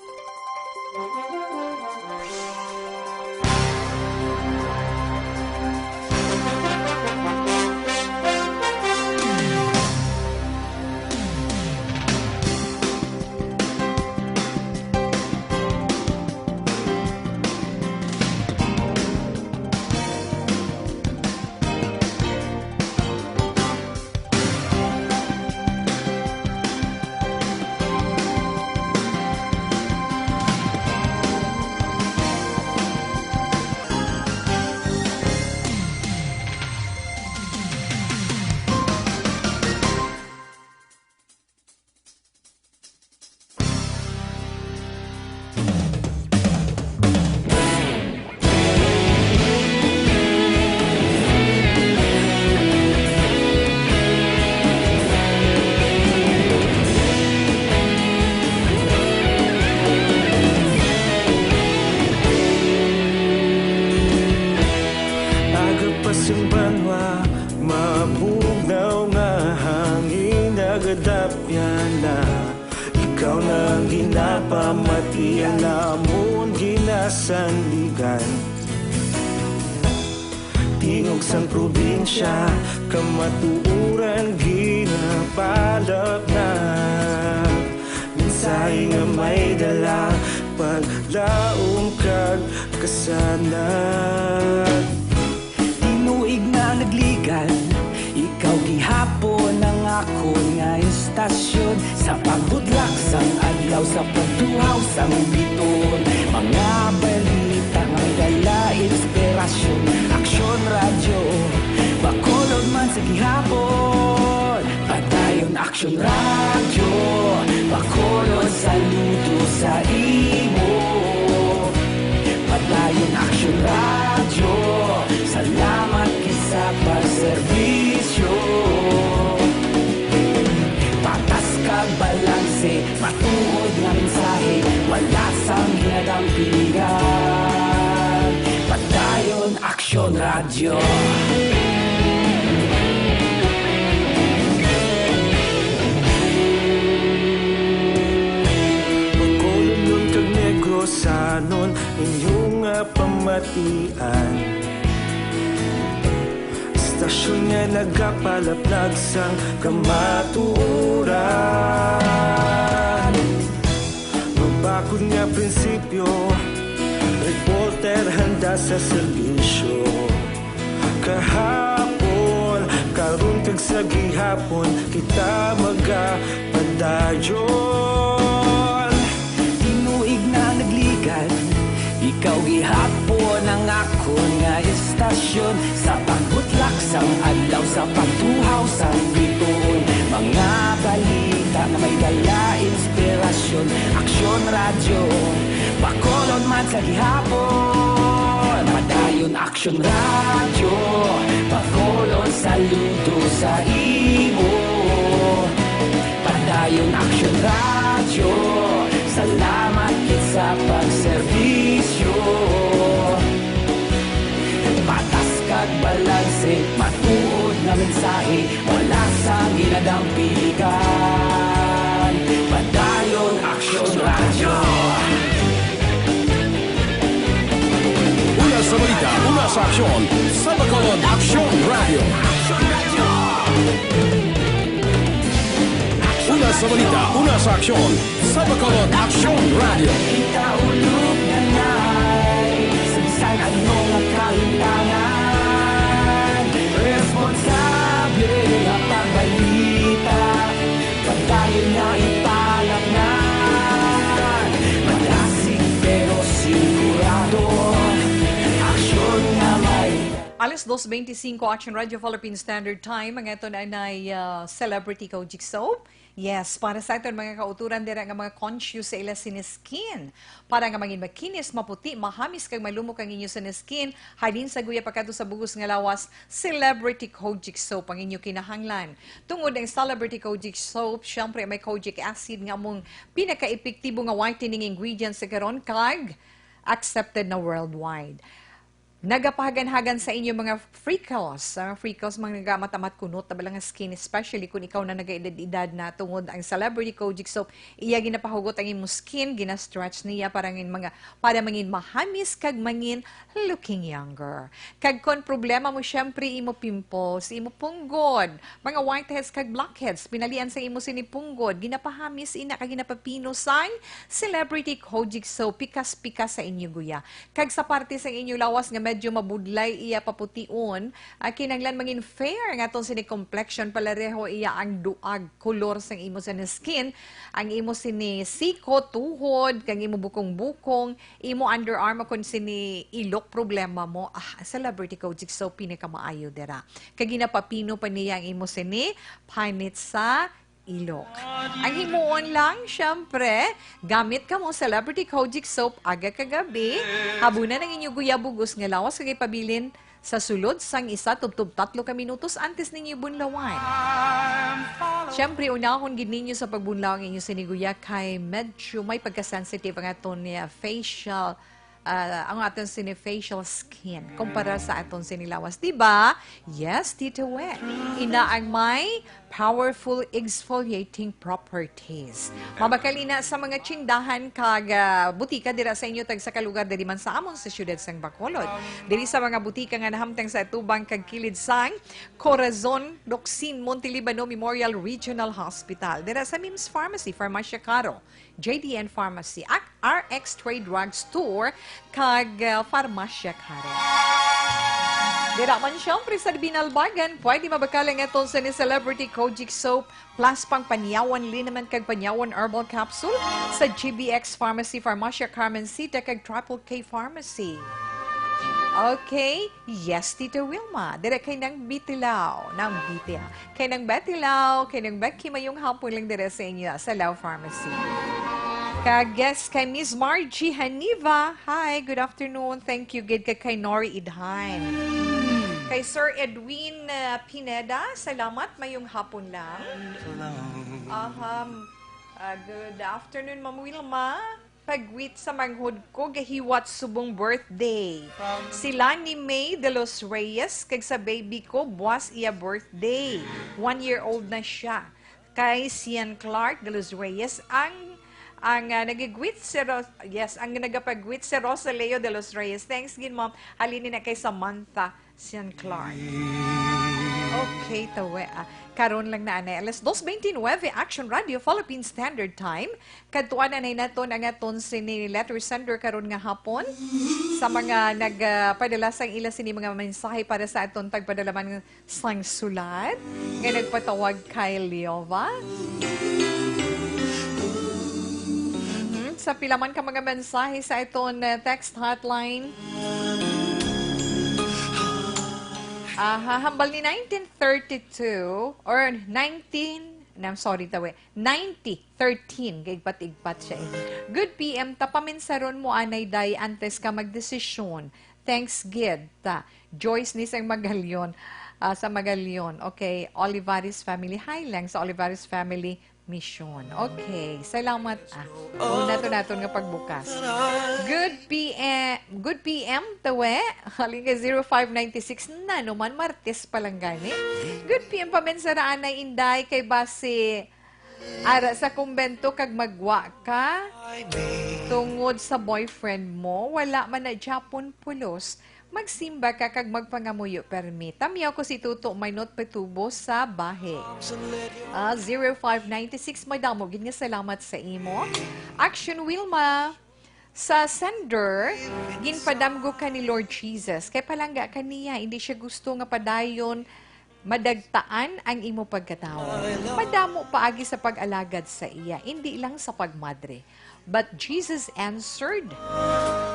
Ikaw na ang ginapamati, ang namon ginasandigan. Tingog sang probinsya, kamatuoran ginapalapnag. Mensahe nga may dala, paglaom kag kasanag. Tinuig na nagligan, ikaw gihapon ang akon nga istasyon. Sa pagbutlak sang adlaw, sa pagtuhaw sang biton, mga balita nga may dala inspirasyon. Aksyon Radyo, Bacolod man sa gihapon. Padayon Aksyon Radyo, Bacolod, saludo sa imo. Padayon Aksyon Radyo, salamat gid sa pagserbisyo. Patas kag balanse, matuod nga mensahe, wala sang ginadampigan. Padayon Aksyon Radyo. Bacolodnon kag Negrosanon, inyo nga pamatian. Istasyon nga nagapalaplag sang kamatuoran. Mabakod nga prinsipyo, reporter handa sa serbisyo. Kahapon, karon kag sa gihapon, kita magapadayon. Tinuig na nagligan, ikaw gihapon ang akon nga istasyon. Sa pagbutlak sang adlaw, sa pagtuhaw sang bituon, mga balita nga may dala inspirasyon. Aksyon Radyo, Bacolod man sa gihapon. Padayon Aksyon Radyo, Bacolod, saludo sa imo. Padayon Aksyon Radyo, salamat gid sa pagserbisyo. Patas kag balanse, matuod nga mensahe, wala sang ginadampigan. Padayon Aksyon Radyo. Una sa balita, una sa aksyon, sa Bacolod Aksyon Radyo. Una sa balita, una sa aksyon, sa Bacolod Aksyon Radyo. Kita ulog na nay, sa bisan ano nga kahimtangan, responsable nga pagbalita, padayon nga ipalapngan. Madasig pero sigurado, aksyon nga may Alas dos veinticinco, Action Radio Philippine Standard Time. Ang aton anay, ah, celebrity Kojic Soap. Yes, para sa aton mga kauturan dira nga mga conscious sa ila sini skin. Para nga mangin makinis, maputi, mahamis kag malumok ang inyo sini skin, halin sa guya pagkadto sa bugos nga lawas, Celebrity Kojic Soap ang inyo kinahanglan. Tungod ang Celebrity Kojic Soap, syempre may kojic acid nga among pinakaepektibo nga whitening ingredient sa karon kag accepted na worldwide. Nagapahaganhagan sa inyo mga freckles. Ang freckles, mga nagamatam-at kunot na bala nga skin, especially kung ikaw na nagaedad-edad na, tungod ang Celebrity Kojic Soap, iya ginapahugot ang imong skin, gina-stretch niya para ngin mga, para mangin mahamis kag mangin looking younger. Kag kon problema mo, syempre, imo pimples, imo punggod, mga whiteheads kag blackheads, pinalian sa imo sini punggod, ginapahamis ina kag ginapapino sang Celebrity Kojic Soap, pikas-pikas sa inyo guya. Kag sa parte sang inyo lawas nga medyo mabudlay iya papution, ah, kinahanglan mangin fair ang aton sini complexion, palareho iya ang duag, kolor sang imo sini skin, ang imo sini siko, tuhod, kag imo bukong-bukong, imo underarm, o kon sini ilok problema mo, ah, ang Celebrity Kojic Soap pinakamaayo dira. Kag ginapapino pa niya ang imo sini panit sa ilok. Ang himuon lang, syempre, gamit kamo Celebrity Kojic Soap aga kag gabi. Habunan ang inyo guya bugos nga lawas kag ipabilin sa sulod sang isa tubtob tatlo ka minutos antes ninyo bunlawan. Syempre, unahon gid ninyo sa pagbunlaw ang inyo sini guya kay medyo may pagka-sensitive ang aton, eh, facial ah, ang aton sini facial skin kumpara sa aton sini lawas, di ba? Yes, Tita We. Ina ang may powerful exfoliating properties. Mabakal ina sa mga tsindahan kag, ah, butika dira sa inyo tagsa ka lugar diri man sa amon sa siyudad sang Bacolod. Diri sa mga butika nga nahamtang sa atubang kag kilid sang Corazon, Docsin, Montelibano Memorial Regional Hospital. Dira sa Mims Pharmacy, Farmacia Caro, J D N Pharmacy, ak-, R X Trade Drug Store, kag, ah, Farmacia Caro. Dira man siyempre sa Binalbagan, pwede mabakal ang aton sini Celebrity Kojic Soap plus pang Panyawan Liniment kag Panyawan Herbal Capsule sa G B X Pharmacy, Farmacia Carmencita, kag Triple K Pharmacy. Okay? Yes, Tita Wilma. Dira kay Nang Bitilaw. Nang Bitil. Kay Nang Betilaw, kay Nang Becky, mayong hapon lang dira sa inyo sa Lao Pharmacy. Kag yes, kay Miss Margie Haniva. Hi, good afternoon. Thank you gid kay, kay Nori Idhan. Kay Sir Edwin, uh, Pineda, salamat, mayong hapon lang. Aham. Uh, good afternoon, Ma'am Wilma. Pagwit sa manghod ko, gahiwat subong birthday. Sila ni May de los Reyes, kag sa baby ko, buwas iya birthday. One year old na siya. Kay Sian Clark de los Reyes, ang, ang, ah, nagigwit si Ros-, yes, ang nagapagwit si Rosa Leo de los Reyes. Thanks gid, ma'am. Halin na kay Samantha Sian Clark. Okay, tawe, ah. Karon lang na, anay. Alas dos veintinueve, Action Radio, Philippine Standard Time. Kadtuan anay naton ang aton sini letter sender karon nga hapon. Sa mga nagpadala sang ila sini mga mensahe para sa aton tagpadalaman sang sulat nga nagpatawag kay Leova. Mhm. Sa pila man ka mga mensahe sa aton, uh, text hotline. Aha, hambal ni nineteen thirty-two or nineteen, I'm sorry, tawe, ninety thirteen, gaigpat-igpat siya, eh. Good P M, ta paminsaron mo anay, day, antes ka magdesisyon. Thanks gid, ta. Joyce ni sang Magalion, ah, sa Magalion. Okay, Olivares family. Hi lang sa Olivares family. Mission. Okay, salamat, ah. Una to naton nga pagbukas. Good P M, good P M, tawe. Halin kay zero five ninety-six, na naman, Martes pa lang gani. Good P M, pamensaraan na, Inday, kay basi ara sa kumbento kag magwa ka tungod sa boyfriend mo, wala man na Japon pulos. Magsimba ka kag magpangamuyo permi. Tamyaw ko si Tuto Maynot Patubo sa Bahe. Ah, zero five ninety-six, madamo gid nga salamat sa imo. Action Wilma, sa sender, ginpadamgo ka ni Lord Jesus. Kay palangga ka niya, hindi siya gusto nga padayon madagtaan ang imo pagkatawo. Madamo paagi sa pag-alagad sa iya, hindi lang sa pagmadre. But Jesus answered,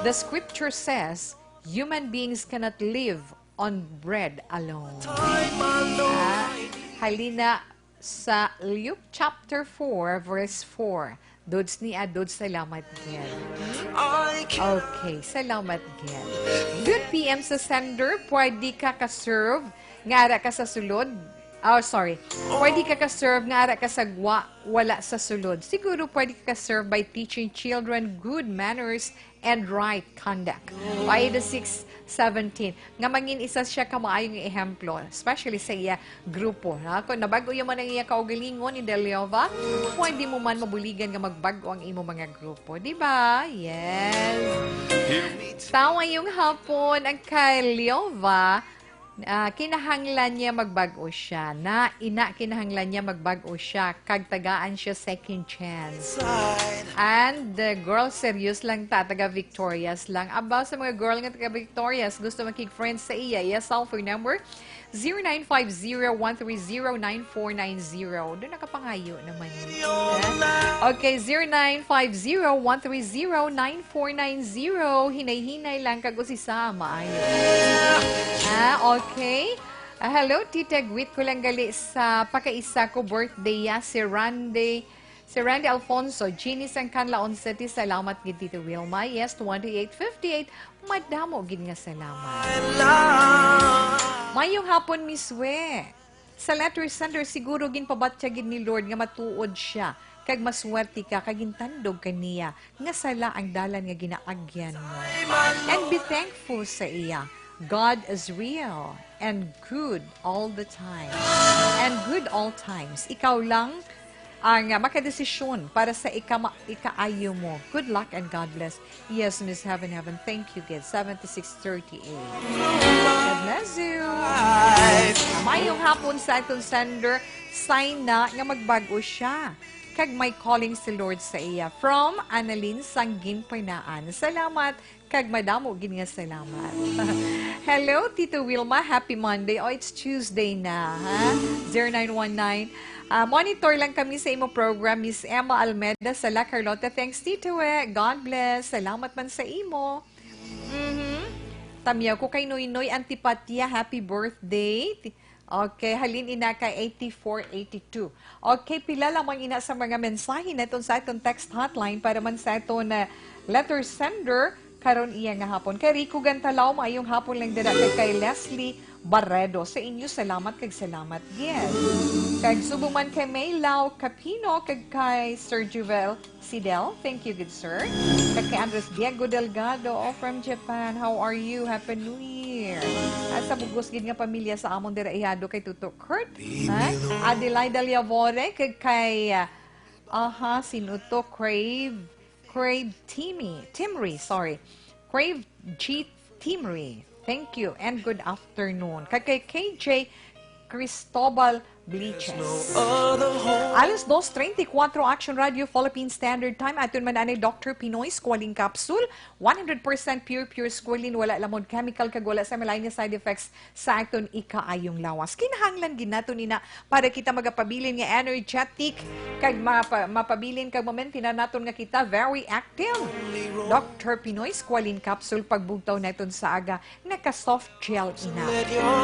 "The scripture says, human beings cannot live on bread alone." Ah, halina sa Luke chapter four, verse four. Dudes ni Adudes, salamat gid. Okay, salamat gid. Good P M sa sender, pwede ka ka-serve nga ara ka sa sulod. Oh, sorry. Pwede ka ka-serve nga ara ka sa gwa, wala sa sulod. Siguro pwede ka ka-serve by teaching children good manners and right conduct. Paida six seventeen. Nga mangin isa siya ka maayong ehemplo, especially sa iya grupo, ha? Kung nabag-o man ang iya kaugalingon, Inday Leova, pwede mo man mabuligan nga magbag-o ang imo mga grupo, di ba? Yes. Tawa yung hapon ang kay Leova, ah, kinahanglan niya magbag-o siya. Na, ina, kinahanglan niya magbag-o siya. Kag tagaan siya second chance. And, uh, girl, serious lang ta, taga Victorias lang. About sa mga girl nga taga Victorias, gusto makig-friends sa iya, iya cellphone number, zero nine five zero, one three zero, nine four nine zero. Doon nakapangayo naman yun. Okay, zero nine five zero, one three zero, nine four nine zero. Hinay-hinay lang kag usisa, maayo. Ah, okay. Ah, hello, Tita. Greet ko lang gali sa pakaisa ko birthday ya, si Randy. Si Randy Alfonso, Jeannie Sangkan, Laon City, salamat gid, Tita Wilma. Yes, twenty-eight fifty-eight, madamo gid nga salamat. Mayong hapon, Miss We. Sa letter sender, siguro ginpabatya gid ni Lord nga matuod siya. kag maswerte ka kag gintandog kaniya nga sala ang dalan nga ginaagyan mo. And be thankful sa iya. God is real and good all the time. And good all times. Ikaw lang ang, ah, makadesisyon para sa ikama-, ikaayo mo. Good luck and God bless. Yes, Miss Heaven Heaven, thank you gid. Seventy-six thirty-eight. God bless you. Mayong hapon sa aton sender. Sign na nga magbag-o siya. Kag may calling si Lord sa iya. From Annalyn Sangginpainaan. Salamat. Kag madamo gid nga salamat. Hello, Tito Wilma. Happy Monday. Oh, it's Tuesday na, ha? Zero nine one nine. Ah, monitor lang kami sa imo program, Miss Emma Almeda sa La Carlota. Thanks, Tito, eh. God bless. Salamat man sa imo. Mhm. Tamyaw ko kay Noynoy Antipatia. Happy birthday. Ti-, okay, halin ina kay eighty-four eighty-two. Okay, pila lamang ina sa mga mensahe naton sa aton text hotline para man sa aton, ah, letter sender karon iya nga hapon. Kay Rico Gantalaw, maayong hapon lang dira kay, kay Leslie Barredo. Sa inyo, salamat kag salamat gid. Kag subong man kay Maylaw Capino kag kay Sir Juvel Sidel, thank you, good sir. Kag kay Andres Diego Delgado, oh, from Japan, how are you? Happy New Year. At sa bugos gid nga pamilya sa amon dira ihado kay Tuto Kurt, ha? Adelaida Liavore, kag kay, ah, aha, sino to? Crave, Crave Timmy, Timry, sorry. Crave G Timry, thank you and good afternoon. Kag kay K J Cristobal Bliches. Alas dos treinta y cuatro, Action Radio Philippine Standard Time. Aton man anay Doctor Pinoy Squalene Capsule. One hundred percent pure, pure squalene. Wala lamod chemical kag wala sa malain nga side effects sa aton ikaayong lawas. Kinahanglan gid naton ina para kita magapabilin nga energetic kag mapa-, mapabilin kag mamaintinar naton nga kita very active. Doctor Pinoy Squalene Capsule, pagbugtaw naton sa aga, naka-soft gel ina.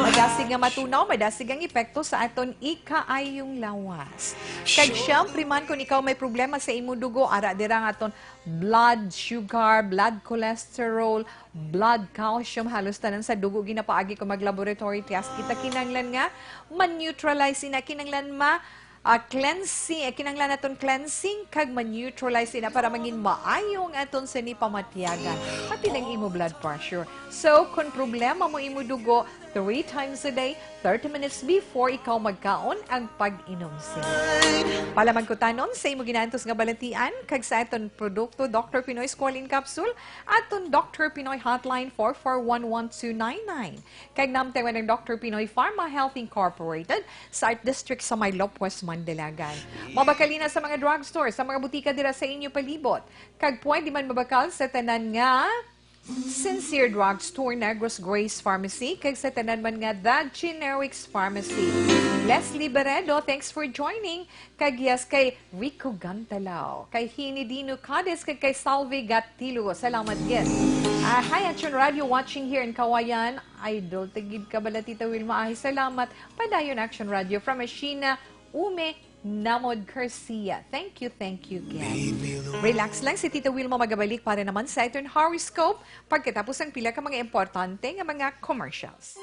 Madasig nga matunaw, madasig ang epekto sa aton ikaayong lawas. Kag siyempre man, kung ikaw may problema sa imo dugo, ara dira ang aton blood sugar, blood cholesterol, blood calcium, halos tanan sa dugo ginapaagi kung mag-laboratory test kita. Kinahanglan nga ma-neutralize ina, kinahanglan ma, ah, cleansing, eh, kinahanglan naton cleansing kag ma-neutralize ina para mangin maayo ang aton sini pamatyagan, pati lang imo blood pressure. So, kung problema mo imo dugo, three times a day, thirty minutes before ikaw magkaon, ang pag-inom sini. Pala magkutanon sa imo ginaantos nga balatian kag sa aton produkto, Doctor Pinoy Squalene Capsule, aton Doctor Pinoy Hotline four four one one two nine nine. Kag namtay man ang Doctor Pinoy Pharma Health Incorporated sa Art District sa may Lopez, Mandalagan. Mabakal ina sa mga drugstore, sa mga butika dira sa inyo palibot. Kag pwede man mabakal sa tanan nga Sincere Drugstore, Negros Grace Pharmacy, kag sa tanan man nga The Generics Pharmacy. Leslie Beredo, thanks for joining. Kag yes, kay Rico Gantalaw, kay Hini Dino Cadiz, kag kay Salvi Gatilo. Salamat gid. Ah, hi, Action Radio, watching here in Kawayan. Idol, tagid ka bala, Tita Wilma. Ay, salamat. Padayon, Action Radio, from Ashina Ume Namod Garcia. Thank you, thank you, Ken. Relax lang, si Tita Wilma magabalik para naman sa aton horoscope pagkatapos ang pila ka mga importante nga mga commercials.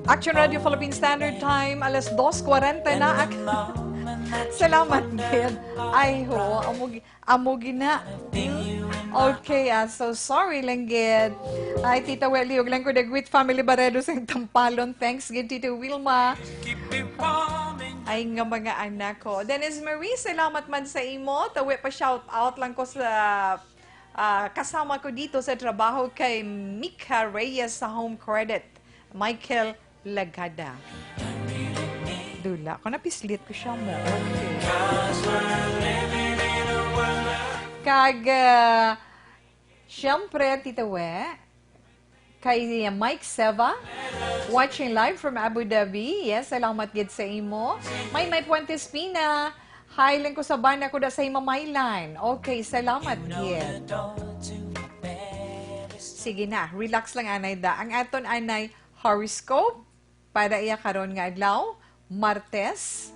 Action Radio Philippine Standard Time, alas dos kwarenta na. Salamat gid. Ay, ho, amo gi-, amo gina. Okay, ah, so sorry lang gid. Ay, Tita Welly, ug lang ko the great family Baredo sa Tampalon. Thanks gid, Tita Wilma. Ay, nga mga anak ko. Dennis Marie, salamat man sa imo. Tawi pa shout out lang ko sa, ah, kasama ko dito sa trabaho kay Mika Reyes sa Home Credit. Michael Lagada. Dula ko, napislit ko siya mo. Okay. Kag, ah, siyempre, Tita We, kay Mike Seva, watching live from Abu Dhabi. Yes, salamat gid sa imo. May, may Puentes Pina. Hi, lang ko sa bana ko da sa Himamaylan. Okay, salamat gid. Sige na, relax lang, anay da. Ang aton anay horoscope para iya karon nga adlaw, Martes,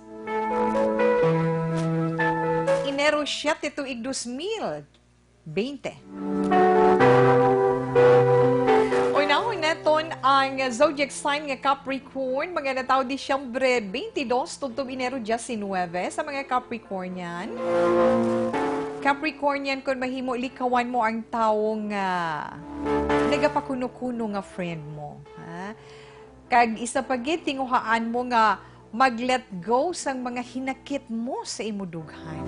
Enero siete tuig dos mil. Baynte. Unahon naton ang zodiac sign nga Capricorn, mga natawo Disyembre twenty-two tubtob Enero diecinuebe sa mga Capricornian. Capricornian, kung mahimo, likawan mo ang tawo nga nagapakuno-kuno nga friend mo, ha? Kag isa pa gid, tinguhaan mo nga mag-let go sang mga hinakit mo sa imo dughan.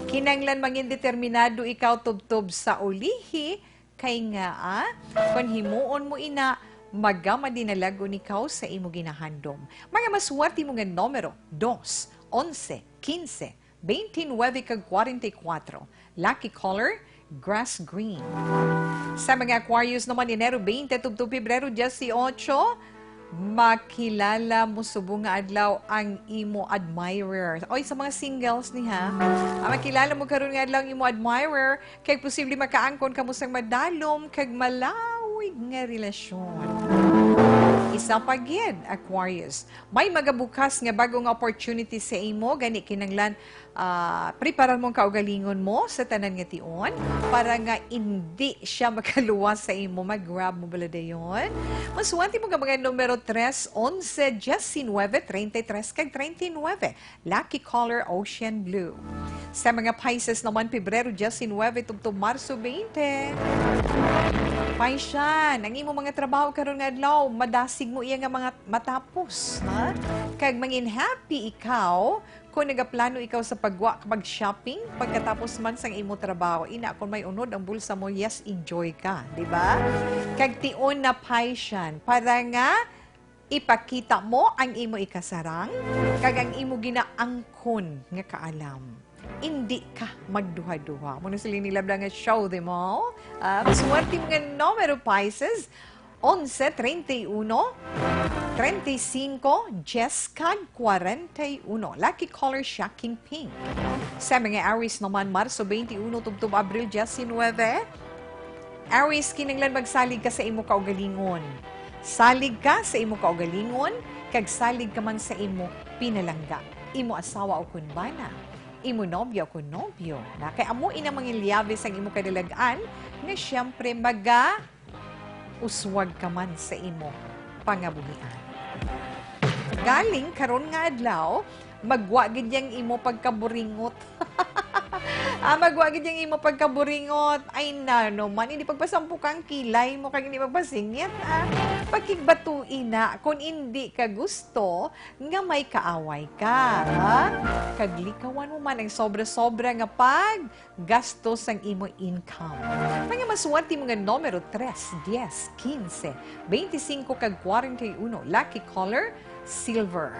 Kinahanglan mangin determinado ikaw tubtob sa ulihi, kay nga, ah, kon himuon mo ina, magamadinalagon ikaw sa imo ginahandom. Mga maswerte mo nga numero, dos, onse, quince, twenty-nine kag forty-four. Lucky color, grass green. Sa mga Aquarius naman, Enero twenty tubtob Pebrero dieciocho, makilala mo subong nga adlaw ang imo admirer. Oy, sa mga singles ni ha, ah, makilala mo karon nga adlaw ang imo admirer, kay posible makaangkon kamo sang madalom kag malawig nga relasyon. Isa pa gid, Aquarius, may magabukas nga bag-o nga opportunity sa imo, gani kinahanglan, ah, preparar mo ang kaugalingon mo sa tanan nga tion para nga indi siya makaluwas sa imo, mag-grab mo bala dayon. Maswerte mo nga mga numero tres, onse, diecinuebe, treinta y tres, kag treinta y nueve. Lucky color, ocean blue. Sa mga Pisces naman, Pebrero diecinuebe tubtob Marso twenty. Piscean, ang imo mga trabaho karon nga adlaw, madasig mo iya nga mga matapos, ha? Kag mangin happy ikaw kung nagaplano ikaw sa pagwa kag pag-shopping pagkatapos man sang imo trabaho. Ina, kung may unod ang bulsa mo, yes, enjoy ka, di ba? Kag tion na, Piscean, para nga ipakita mo ang imo ikasarang kag ang imo ginaangkon nga kaalam. Indi ka magduha-duha. Amo na sila nilabla nga show, di mo? Ah, maswerte mo nga numero, Pisces, onse, treinta y uno, treinta y cinco, dies, kag kwarenta y uno. Lucky color, shocking pink. Sa mga Aries naman, Marso twenty-uno tubtob Abril diecinuebe, Aries, kinahanglan magsalig ka sa imo kaugalingon. Salig ka sa imo kaugalingon, kag salig ka man sa imo pinalangga, imo asawa o kun bana, imo nobya o kun nobyo, na kay amo ina manginliyabi sang imo kadalag-an, nga siyempre maga uswag ka man sa imo pangabuhian. Galing karon nga adlaw, magwa gid yang imo pagkaburingot. Ah, magwa gid yang imo pagkaburingot. Ay, nano man, hindi pagpasampok ang kilay mo, kag hindi pagpasingit, ah. Pakigbatuin na, kung hindi ka gusto nga may kaaway ka, ha? Kag likawan mo man ang sobra-sobra nga pag gasto sang imo income. Mga maswerte mo nga numero, tres, dies, quince, veinticinco, kag kwarenta y uno. Lucky color, silver.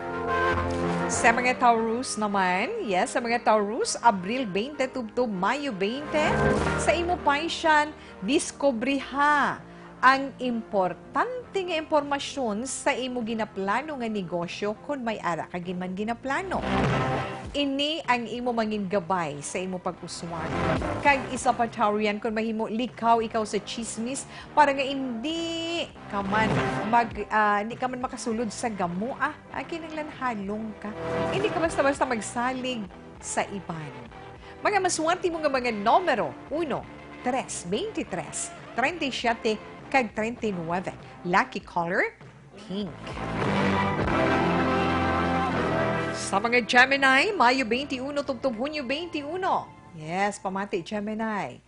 Sa mga Taurus naman, yes, sa mga Taurus, Abril twenty tubtob Mayo twenty, sa imo Piscean, diskubriha ang importante nga impormasyon sa imo ginaplano nga negosyo kon may ara ka gid man ginaplano. Ini ang imo mangin gabay sa imo pag-uswag. Kag isa pa, Taurian, kon mahimo, likaw ikaw sa chismis para nga indi ka man mag-, ah, indi ka man makasulod sa gamo, ah. Ah, kinahanglan halong ka. Indi ka basta-basta magsalig sa iban. Mga maswerte mo nga mga numero, uno, tres, twenty-tres, treinta y siete, kag treinta y nueve. Lucky color, pink. Sa mga Gemini, Mayo twenty-one tubtob Hunyo twenty-one. Yes, pamati, Gemini.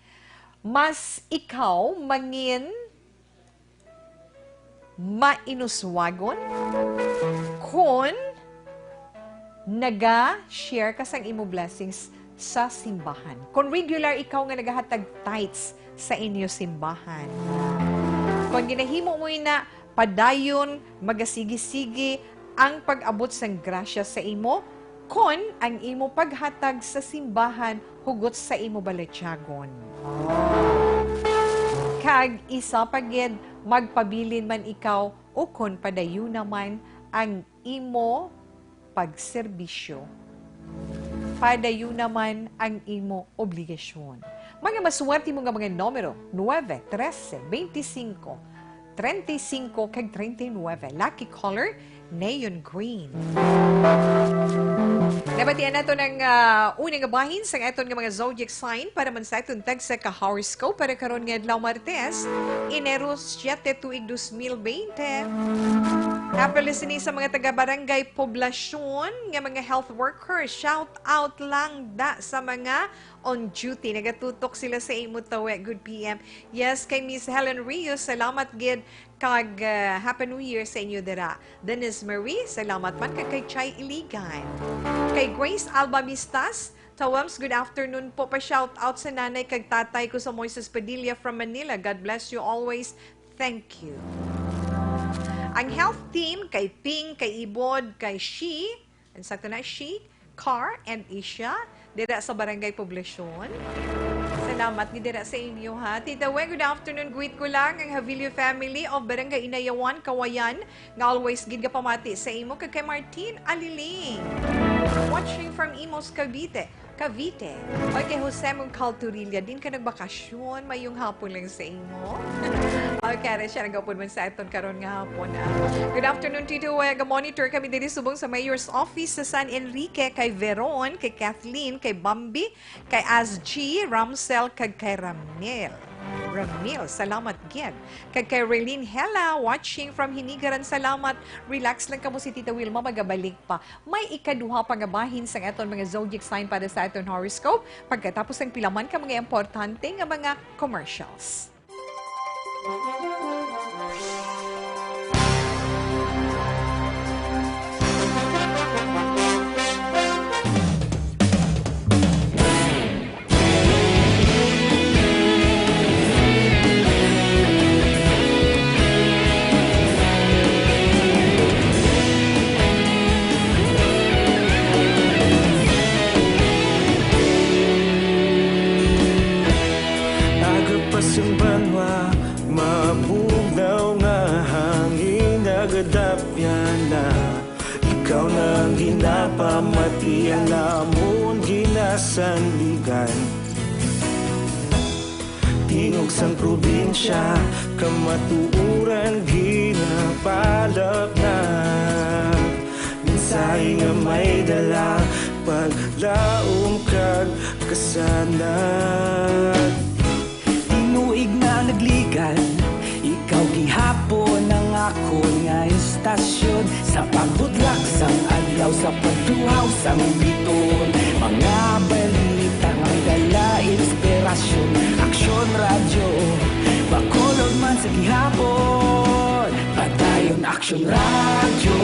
Mas ikaw mangin mainuswagon kon naga-share ka sang imo blessings sa simbahan. Kon regular ikaw nga nagahatag tithes sa inyo simbahan. Kon ginahimo mo ina, padayon magasigi-sigi ang pag-abot sang grasya sa imo, kon ang imo paghatag sa simbahan hugot sa imo balatyagon. Kag isa pa gid, magpabilin man ikaw ukon padayuna man ang imo pagserbisyo, padayuna man ang imo obligasyon. Mga maswerte mo nga mga numero, nuebe, trese, beintisinko, treinta y cinco, kag treinta y nueve. Lucky color, neon green. Nabatian nato ng, ah, una nga bahin sa aton nga mga zodiac sign para man sa aton tagsa ka horoscope para karon nga adlaw, Martes, Enero siete, tuig dos mil bente. Happy listening sa mga taga Barangay Poblacion nga mga health workers. Shout out lang da sa mga on duty. Nagatutok sila sa imo tawe. Good P M. Yes, kay Miss Helen Rios, salamat gid. Kag, ah, Happy New Year sa inyo dira. Dennis Marie, salamat man kag kay Chay Iligan. Kay Grace Alba Mistas, Tawams, good afternoon po. Pa-shout out sa nanay kag tatay ko sa Moises Padilla from Manila. God bless you always. Thank you. Ang health team kay Ping, kay Ibod, kay Shi, ang sakto na, Shi, Car, and Isha, dira sa Barangay Poblacion. Salamat ni dira sa inyo, ha. Tita Wen, good afternoon. Greet ko lang ang Javillo family of Barangay Inayawan, Kawayan, nga always gid gapamati sa imo, kag kay Martin Aliling. Watching from Imus, Cavite. Cavite. Oy, kay Jose Mungcal Turilla, din ka nagbakasyon? Mayong hapon lang sa imo. Okay, ara siya nagapod man sa aton karon nga hapon, ah. Good afternoon, Tito Wega. Monitor kami diri subong sa Mayor's Office sa San Enrique, kay Veron, kay Kathleen, kay Bambi, kay As G, Ramsel, kag kay Ramil. Ramil, salamat gid. Kag kay Relin Hela, watching from Hinigaran, salamat. Relax lang kamo, si Tita Wilma magabalik pa. May ikaduha pa nga bahin sang aton mga zodiac sign para sa aton horoscope pagkatapos sang pila man ka mga importante nga mga commercials. Agapas ang banwa, mabugnaw nga hangin, nagadapyan na. Ikaw na ang ginapamati, ang lamon ginasandigan. Tingog sang probinsya, kamatuoran ginapalapnag. Mensahe nga may dala, paglaom kag kasanag. Tinuig na nagligan, ikaw gihapon ang akon nga istasyon. Sa pagbudlak sang adlaw, sa pagtuhaw sang biton, mga balita nga may dala inspirasyon. Aksyon Radyo, Bacolod man sa gihapon. Padayon Aksyon Radyo,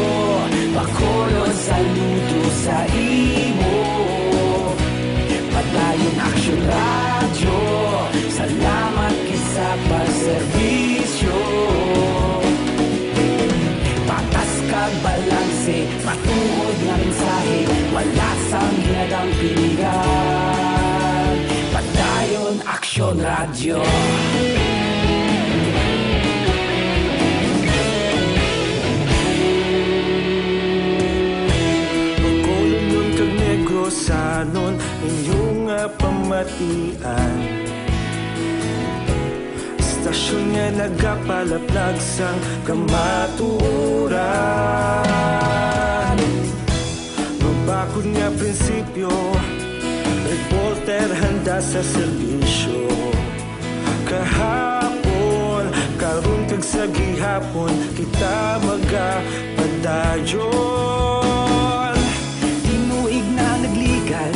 Bacolod, saludo sa imo. Padayon Aksyon Radyo, salamat gid sa pagserbisyo. Patas kag balanse, matuod nga mensahe, wala sang ginadampingan. Padayon Aksyon Radyo. Bacolod kag Negros, Ian. Istasyon nga nagapalaplag sang kamatuoran. Mabakod nga prinsipyo, reporter handa sa serbisyo. Kahapon, karon kag sa gihapon, kita magapadayon. Tinuig na nagligad,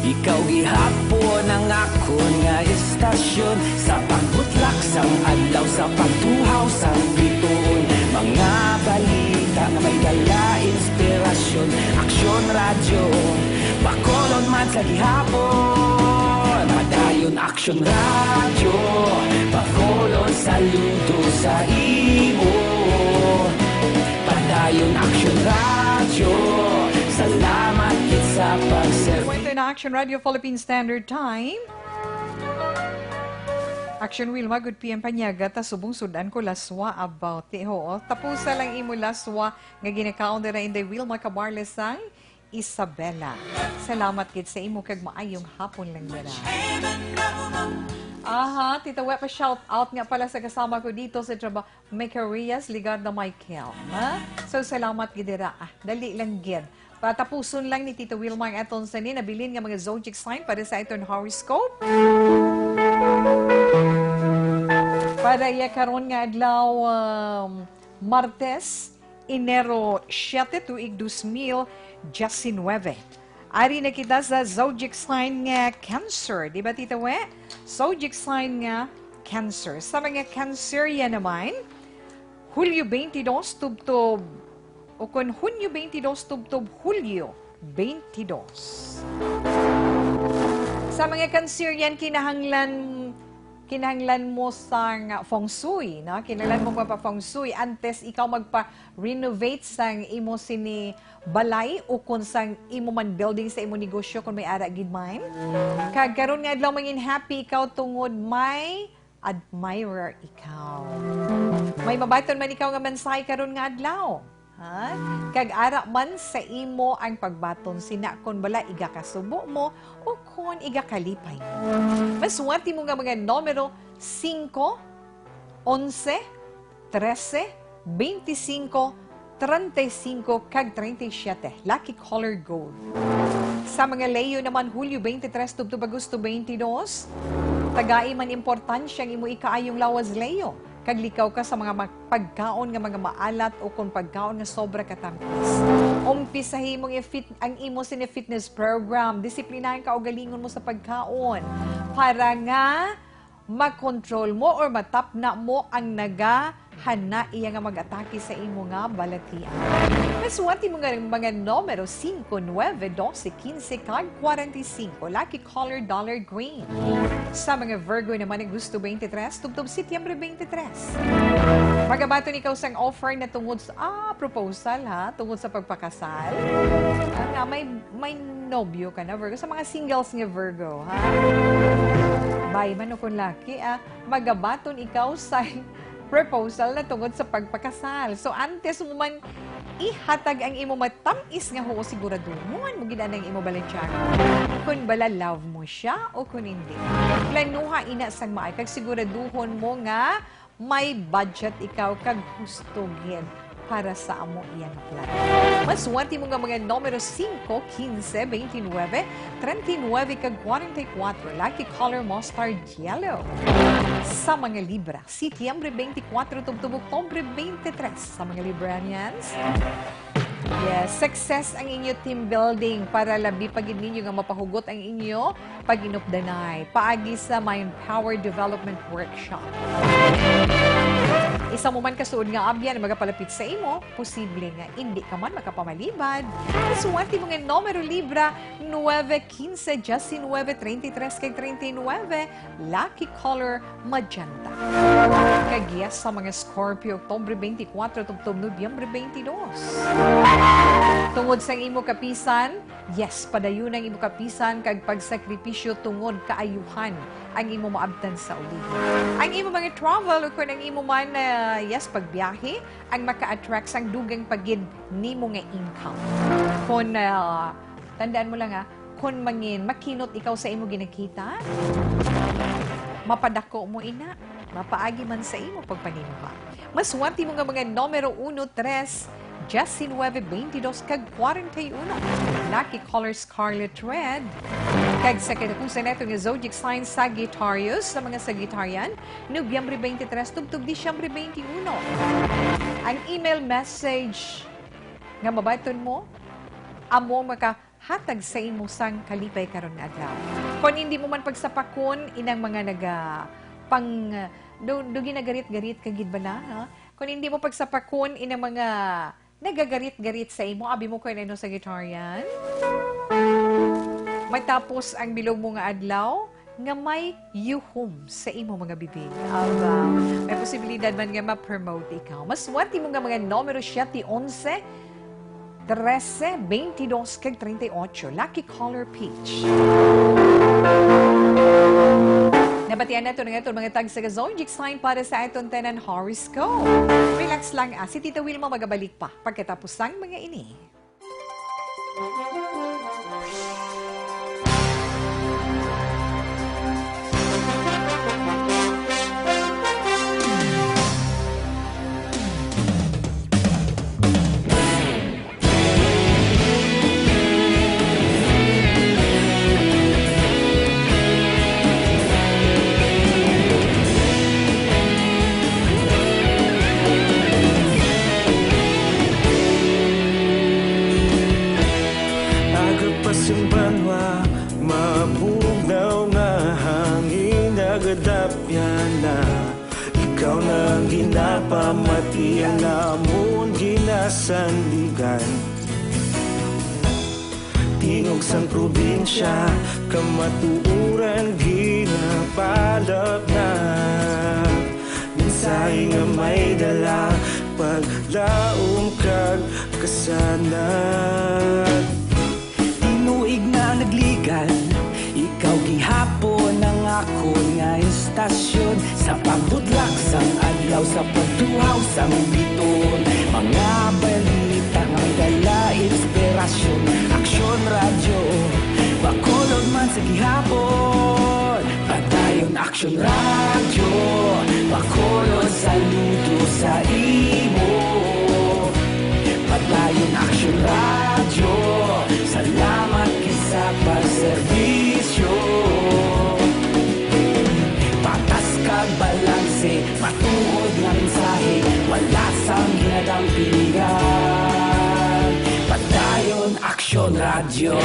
ikaw gihapon ang akon nga istasyon. Sa pagbutlak sang adlaw, sa pagtuhaw sang bituon, mga balita nga may dala inspirasyon. Aksyon Radyo, Bacolod man sa gihapon. Padayon Aksyon Radyo, Bacolod, saludo sa imo. Padayon Aksyon Radyo, salamat gid sa pagserbi. Kwento na Action Radio Philippine Standard Time. Action Wilma, good P M Panyaga, ta subong sudan ko laswa about ti, oo. Tapusa lang imo laswa nga ginakaon dira Inday Wilma Camarles sang Isabela. Salamat gid sa imo kag maayong hapon lang dira. Aha, Tita We, pa shout out nga pala sa kasama ko dito sa trabaho, Mecarias Ligarda Michael. Ha? So, salamat gid dira. Ah, dali lang gid. Patapuson lang ni Tita Wilma ang aton sa ni nabilin nga mga zodiac sign para sa aton horoscope. Para iya karon nga adlaw, um, Martes, Enero siete, tuig dos mil diecinueve. Ari na kita sa zodiac sign nga Cancer. Di ba, Tita We? Zodiac sign nga Cancer. Sa mga Cancerian naman, Hulyo twenty-two tubtob, o kon Hunyo twenty-two tubtob Hulyo twenty-two. Sa mga Cancerian, kinahanglan, kinahanglan mo sang feng shui, no? Kinahanglan mo magpa-feng shui antes ikaw magpa-renovate sang imo sini balay o kon sang imo man building sa imo negosyo, kon may ara gid man. Kag karon nga adlaw, mangin happy ikaw tungod may admirer ikaw. May mabaton man ikaw nga mensahe karon nga adlaw, ha? Kag ara man sa imo ang pagbaton, sina kon bala igakasubo mo o kon igakalipay mo. Maswerte mo nga mga numero, singko, onse, trese, beintisinko, treinta y cinco, kag treinta y siete. Lucky color gold. Sa mga Leo naman, Hulyo twenty-three tubtob Agosto twenty-dos, tagai man importansya ang imo ikaayong lawas, Leo, kag likaw ka sa mga ma-, pagkaon nga mga maalat o kon pagkaon nga sobra katamis. Umpisahi mo nga fit ang imo sini fitness program. Disiplinahan ka, kaugalingon mo sa pagkaon para nga makontrol mo or matapna mo ang nagahana iya nga mag-atake sa imo nga balatian. Maswerte mo nga mga numero, singko, nuebe, dose, kinse, kag kwarenta y cinco. Lucky color, dollar green. Sa mga Virgo naman, Agosto twenty-three tubtob Setyembre twenty-three. Magabaton ikaw sang offer na tungod sa, ah, proposal, ha? Tungod sa pagpakasal. Ah, nga may, may nobyo ka na, Virgo. Sa mga singles nga Virgo, ha? Bay man o kon laki, ah, magabaton ikaw sa proposal na tungod sa pagpakasal. So, antes mo man ihatag ang imo matamis nga huo, siguraduhon mo gid ang imo balansyahon kon bala love mo siya o kon hindi. Planuha ina sang maay kag siguraduhon mo nga may budget ikaw kag husto gid para sa amo iya nga plan. Maswerte mo nga mga numero singko, kinse, beintinuebe, treinta y nueve, kag kwarenta y kuwatro. Lucky color, mustard yellow. Sa mga Libra, Setyembre twenty-four tubtob Oktubre twenty-three. Sa mga Librarians, yes, success ang inyo team building para labi pa gid ninyo nga mapahugot ang inyo pag-inupdanay paagi sa Mind Power Development Workshop. Isa mo man kasuod nga abyan ang magapalapit sa imo, posible nga indi ka man makapamalibad. Suwerte mo nga numero, Libra, nuebe, kinse, diecinuebe, treinta y tres, kag treinta y nueve. Lucky color, magenta. Kag yes, sa mga Scorpio, Oktubre twenty-four tubtob Nobyembre twenty-dos. Tungod sa imo kapisan, yes, padayon ang imo kapisan kag pagsakripisyo tungod kaayuhan ang imo maabtan sa ulihi. Ang imo mga travel, o kung ang imo man, ah, yes, pagbiyahe, ang maka-attract sang dugang pa gid nimo nga income. Kung, ah, tandaan mo lang, ah, Kon mangin makinot ikaw sa imo ginakita, mapadako mo ina, mapaagi man sa imo pagpanimuha. Maswerte mo nga mga numero uno, tres, diecinuebe, veintidós, kag kwarenta y uno. Lucky color scarlet red. Kag sa katapusan nato nga zodiac sign, Sagittarius, sa mga Sagittarian, Nobyembre twenty-three tubtob Disyembre twenty-one. Ang email message nga mabaton mo, amo makahatag sa imo sang kalipay karon nga adlaw. Kon hindi mo man pagsapakon inang mga naga pang do, do ginagarit-garit ka gid bala, ha? Kon hindi mo pagsapakon inang mga nagagarit-garit sa imo, abi mo kon ano, Sagittarian. Matapos ang bilog mo nga adlaw nga may yuhom sa imo mga bibig. Aba, may posibilidad man nga ma-promote ikaw. Maswerte mo nga mga numero siyete, onse, trese, veintidós, kag treinta y ocho. Lucky color peach. Nabatian nato na nga itong mga tagsa ka zodiac sign para sa aton tanan horoscope. Relax lang, ah. Si Tita Wilma magabalik pa pagkatapos sang mga ini. Aga pa sing banwa, mabugnaw nga hangin nagadapyan na. Ikaw na ang ginapamati, ang amon ginasandigan. Tingog sang probinsya, kamatuoran ginapalapnag. Mensahe nga may dala, paglaom kag kasanag. Tinuig na nagligan, ikaw gihapon ang akon nga istasyon. Sa pagbutlak sang adlaw, sa pagtuhaw sang bituon, mga balita nga may dala inspirasyon. Aksyon Radyo, Bacolod man sa gihapon. Padayon Aksyon Radyo, Bacolod, saludo sa imo. Padayon Aksyon Radyo, salamat gid sa pagserbisyo. Patas kag balanse, matuod nga mensahe, wala sang ginadampingan. Padayon Aksyon Radyo.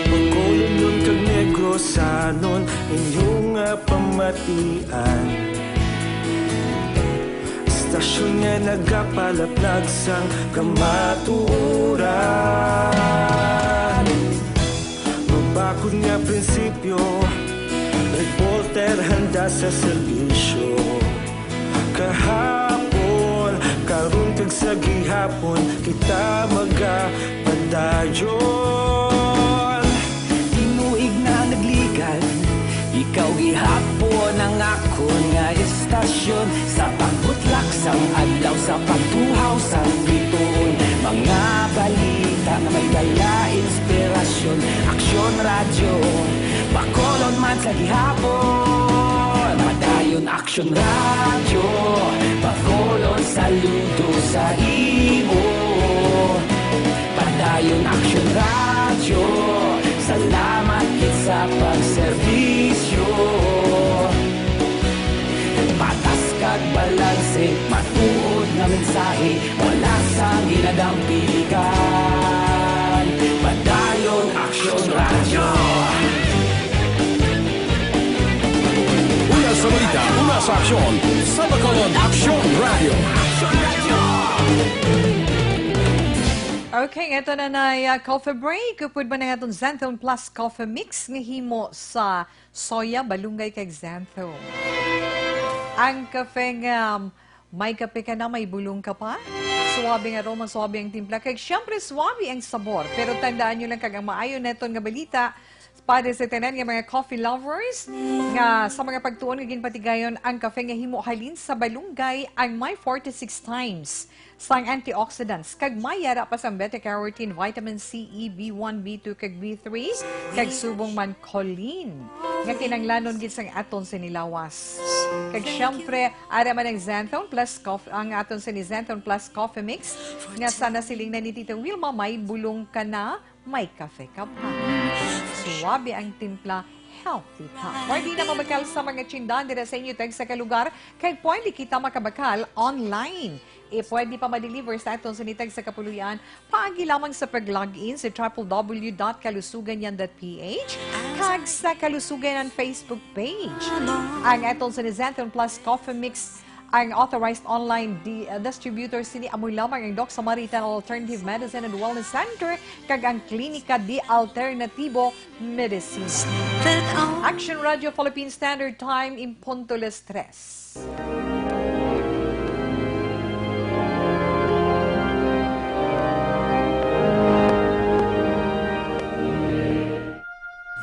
Bacolodnon kag Negrosanon, inyo nga pamatian. Istasyon nga nagapalaplag sang kamatuoran. Mabakod nga prinsipyo, reporter handa sa serbisyo. Kahapon, karon kag sa gihapon, kita magapadayon. Tinuig na nagligan, ikaw gihapon ang akon nga istasyon. Sa pagbutlak sang adlaw, sa pagtuhaw sang bituon, mga balita nga may dala inspirasyon. Aksyon Radyo, Bacolod man sa gihapon. Padayon Aksyon Radyo, Bacolod, saludo sa imo. Padayon Aksyon Radyo, salamat gid sa pagserbisyo. Patas kag balanse, matuod nga mensahe, wala sang ginadampigan. Padayon Aksyon Radyo. Una sa balita, una sa aksyon, sa Bacolod Aksyon Radyo. Okay, ito na na, uh, coffee break. Upod man ang aton Xanthone Plus Coffee Mix nga himo sa soya, balunggay, kag xantho. Ang kape nga may kape ka na, may bulong ka pa. Suabe nga aroma, suabe ang timpla, kag siyempre suabe ang sabor. Pero tandaan nyo lang, kag ang maayo neton nga balita, Para sa tanan nga mga coffee lovers, nga sa mga pagtuon nga ginpatigayon ang kafe nga himo halin sa balunggay, ang may forty-six times sang antioxidants, kag may yara pa sang beta-carotene, vitamin C, E, B one, B two, kag B three, kag subong man choline, nga kinahanglanon gid sang aton sini lawas. Kag syempre, ara man ang Xanthone Plus Coffee, ang aton sini Xanthone Plus Coffee Mix, nga sa nasiling na ni Tita Wilma, may bulong ka na, may kafe ka pa. Suwabe ang timpla, healthy pa. Pwede na mabakal sa mga tindahan dira sa inyo tagsa ka lugar, kay pwede kita makabakal online. E, pwede pa ma-deliver sa aton sini tagsa ka puloy-an paagi lamang sa pag-log in sa triple W dot kalusugan yan dot P H kag sa Kalusugan Yan Facebook page. Ang aton sini Xanthone Plus Coffee Mix, ang authorized online di-, uh, distributor sini amo lamang ang Doc Samaritan Alternative Medicine and Wellness Center kag ang Klinika di Alternativo Medicine. Action Radio Philippine Standard Time, en punto las tres.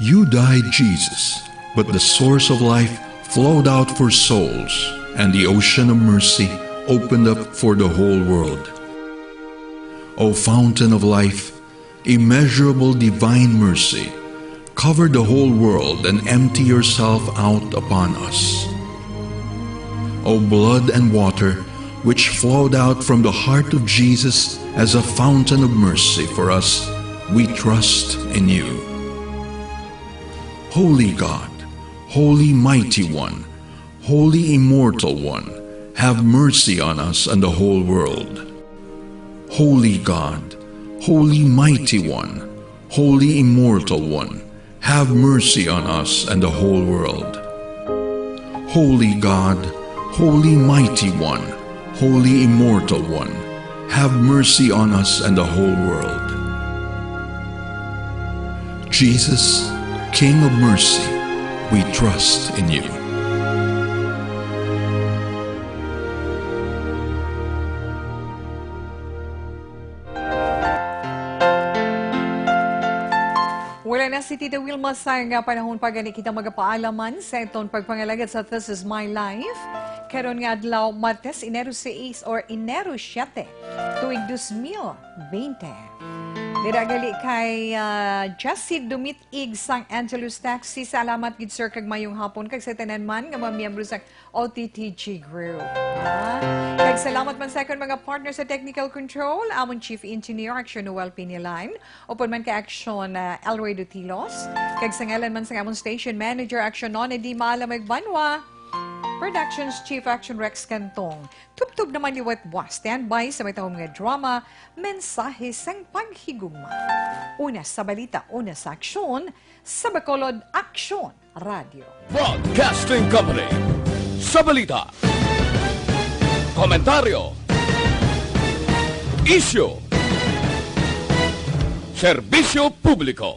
You died, Jesus, but the source of life flowed out for souls, and the ocean of mercy opened up for the whole world. O fountain of life, immeasurable divine mercy, cover the whole world and empty yourself out upon us. O blood and water, which flowed out from the heart of Jesus as a fountain of mercy for us, we trust in you. Holy God, Holy Mighty One, Holy Immortal One, have mercy on us and the whole world. Holy God, Holy Mighty One, Holy Immortal One, have mercy on us and the whole world. Holy God, Holy Mighty One, Holy Immortal One, have mercy on us and the whole world. Jesus, King of mercy, we trust in you. Wala na si Tita Wilma sa nga panahon pa, gani kita magapaalaman sa iton pagpangalagad sa This Is My Life. Karon nga adlaw, Martes, Enero sais or Enero siete, tuig dos mil bente. Dira gali kay, ah, Jessie Dumitig sang Angelus Taxi. Salamat gid, sir, kag mayong hapon kag sa tanan man nga mga miyembro sang O T T G Group. Ah, kag salamat man sa akon mga partner sa technical control, amon Chief Engineer, Action Noel Pinilan, upod man kay Action, ah, Elroy Dutilos, kag sa ngalan man sa amon station manager, Action Nona D. Maalamag Banwa, Productions Chief, Action Rex Cantong. Tubtob naman liwat wa, standby sa may tahom nga drama, Mensahe sang Paghigugma. Una sa balita, una sa aksyon, sa Bacolod Aksyon Radyo. Broadcasting Company. Sa balita, komentaryo, isyu, serbisyo publiko.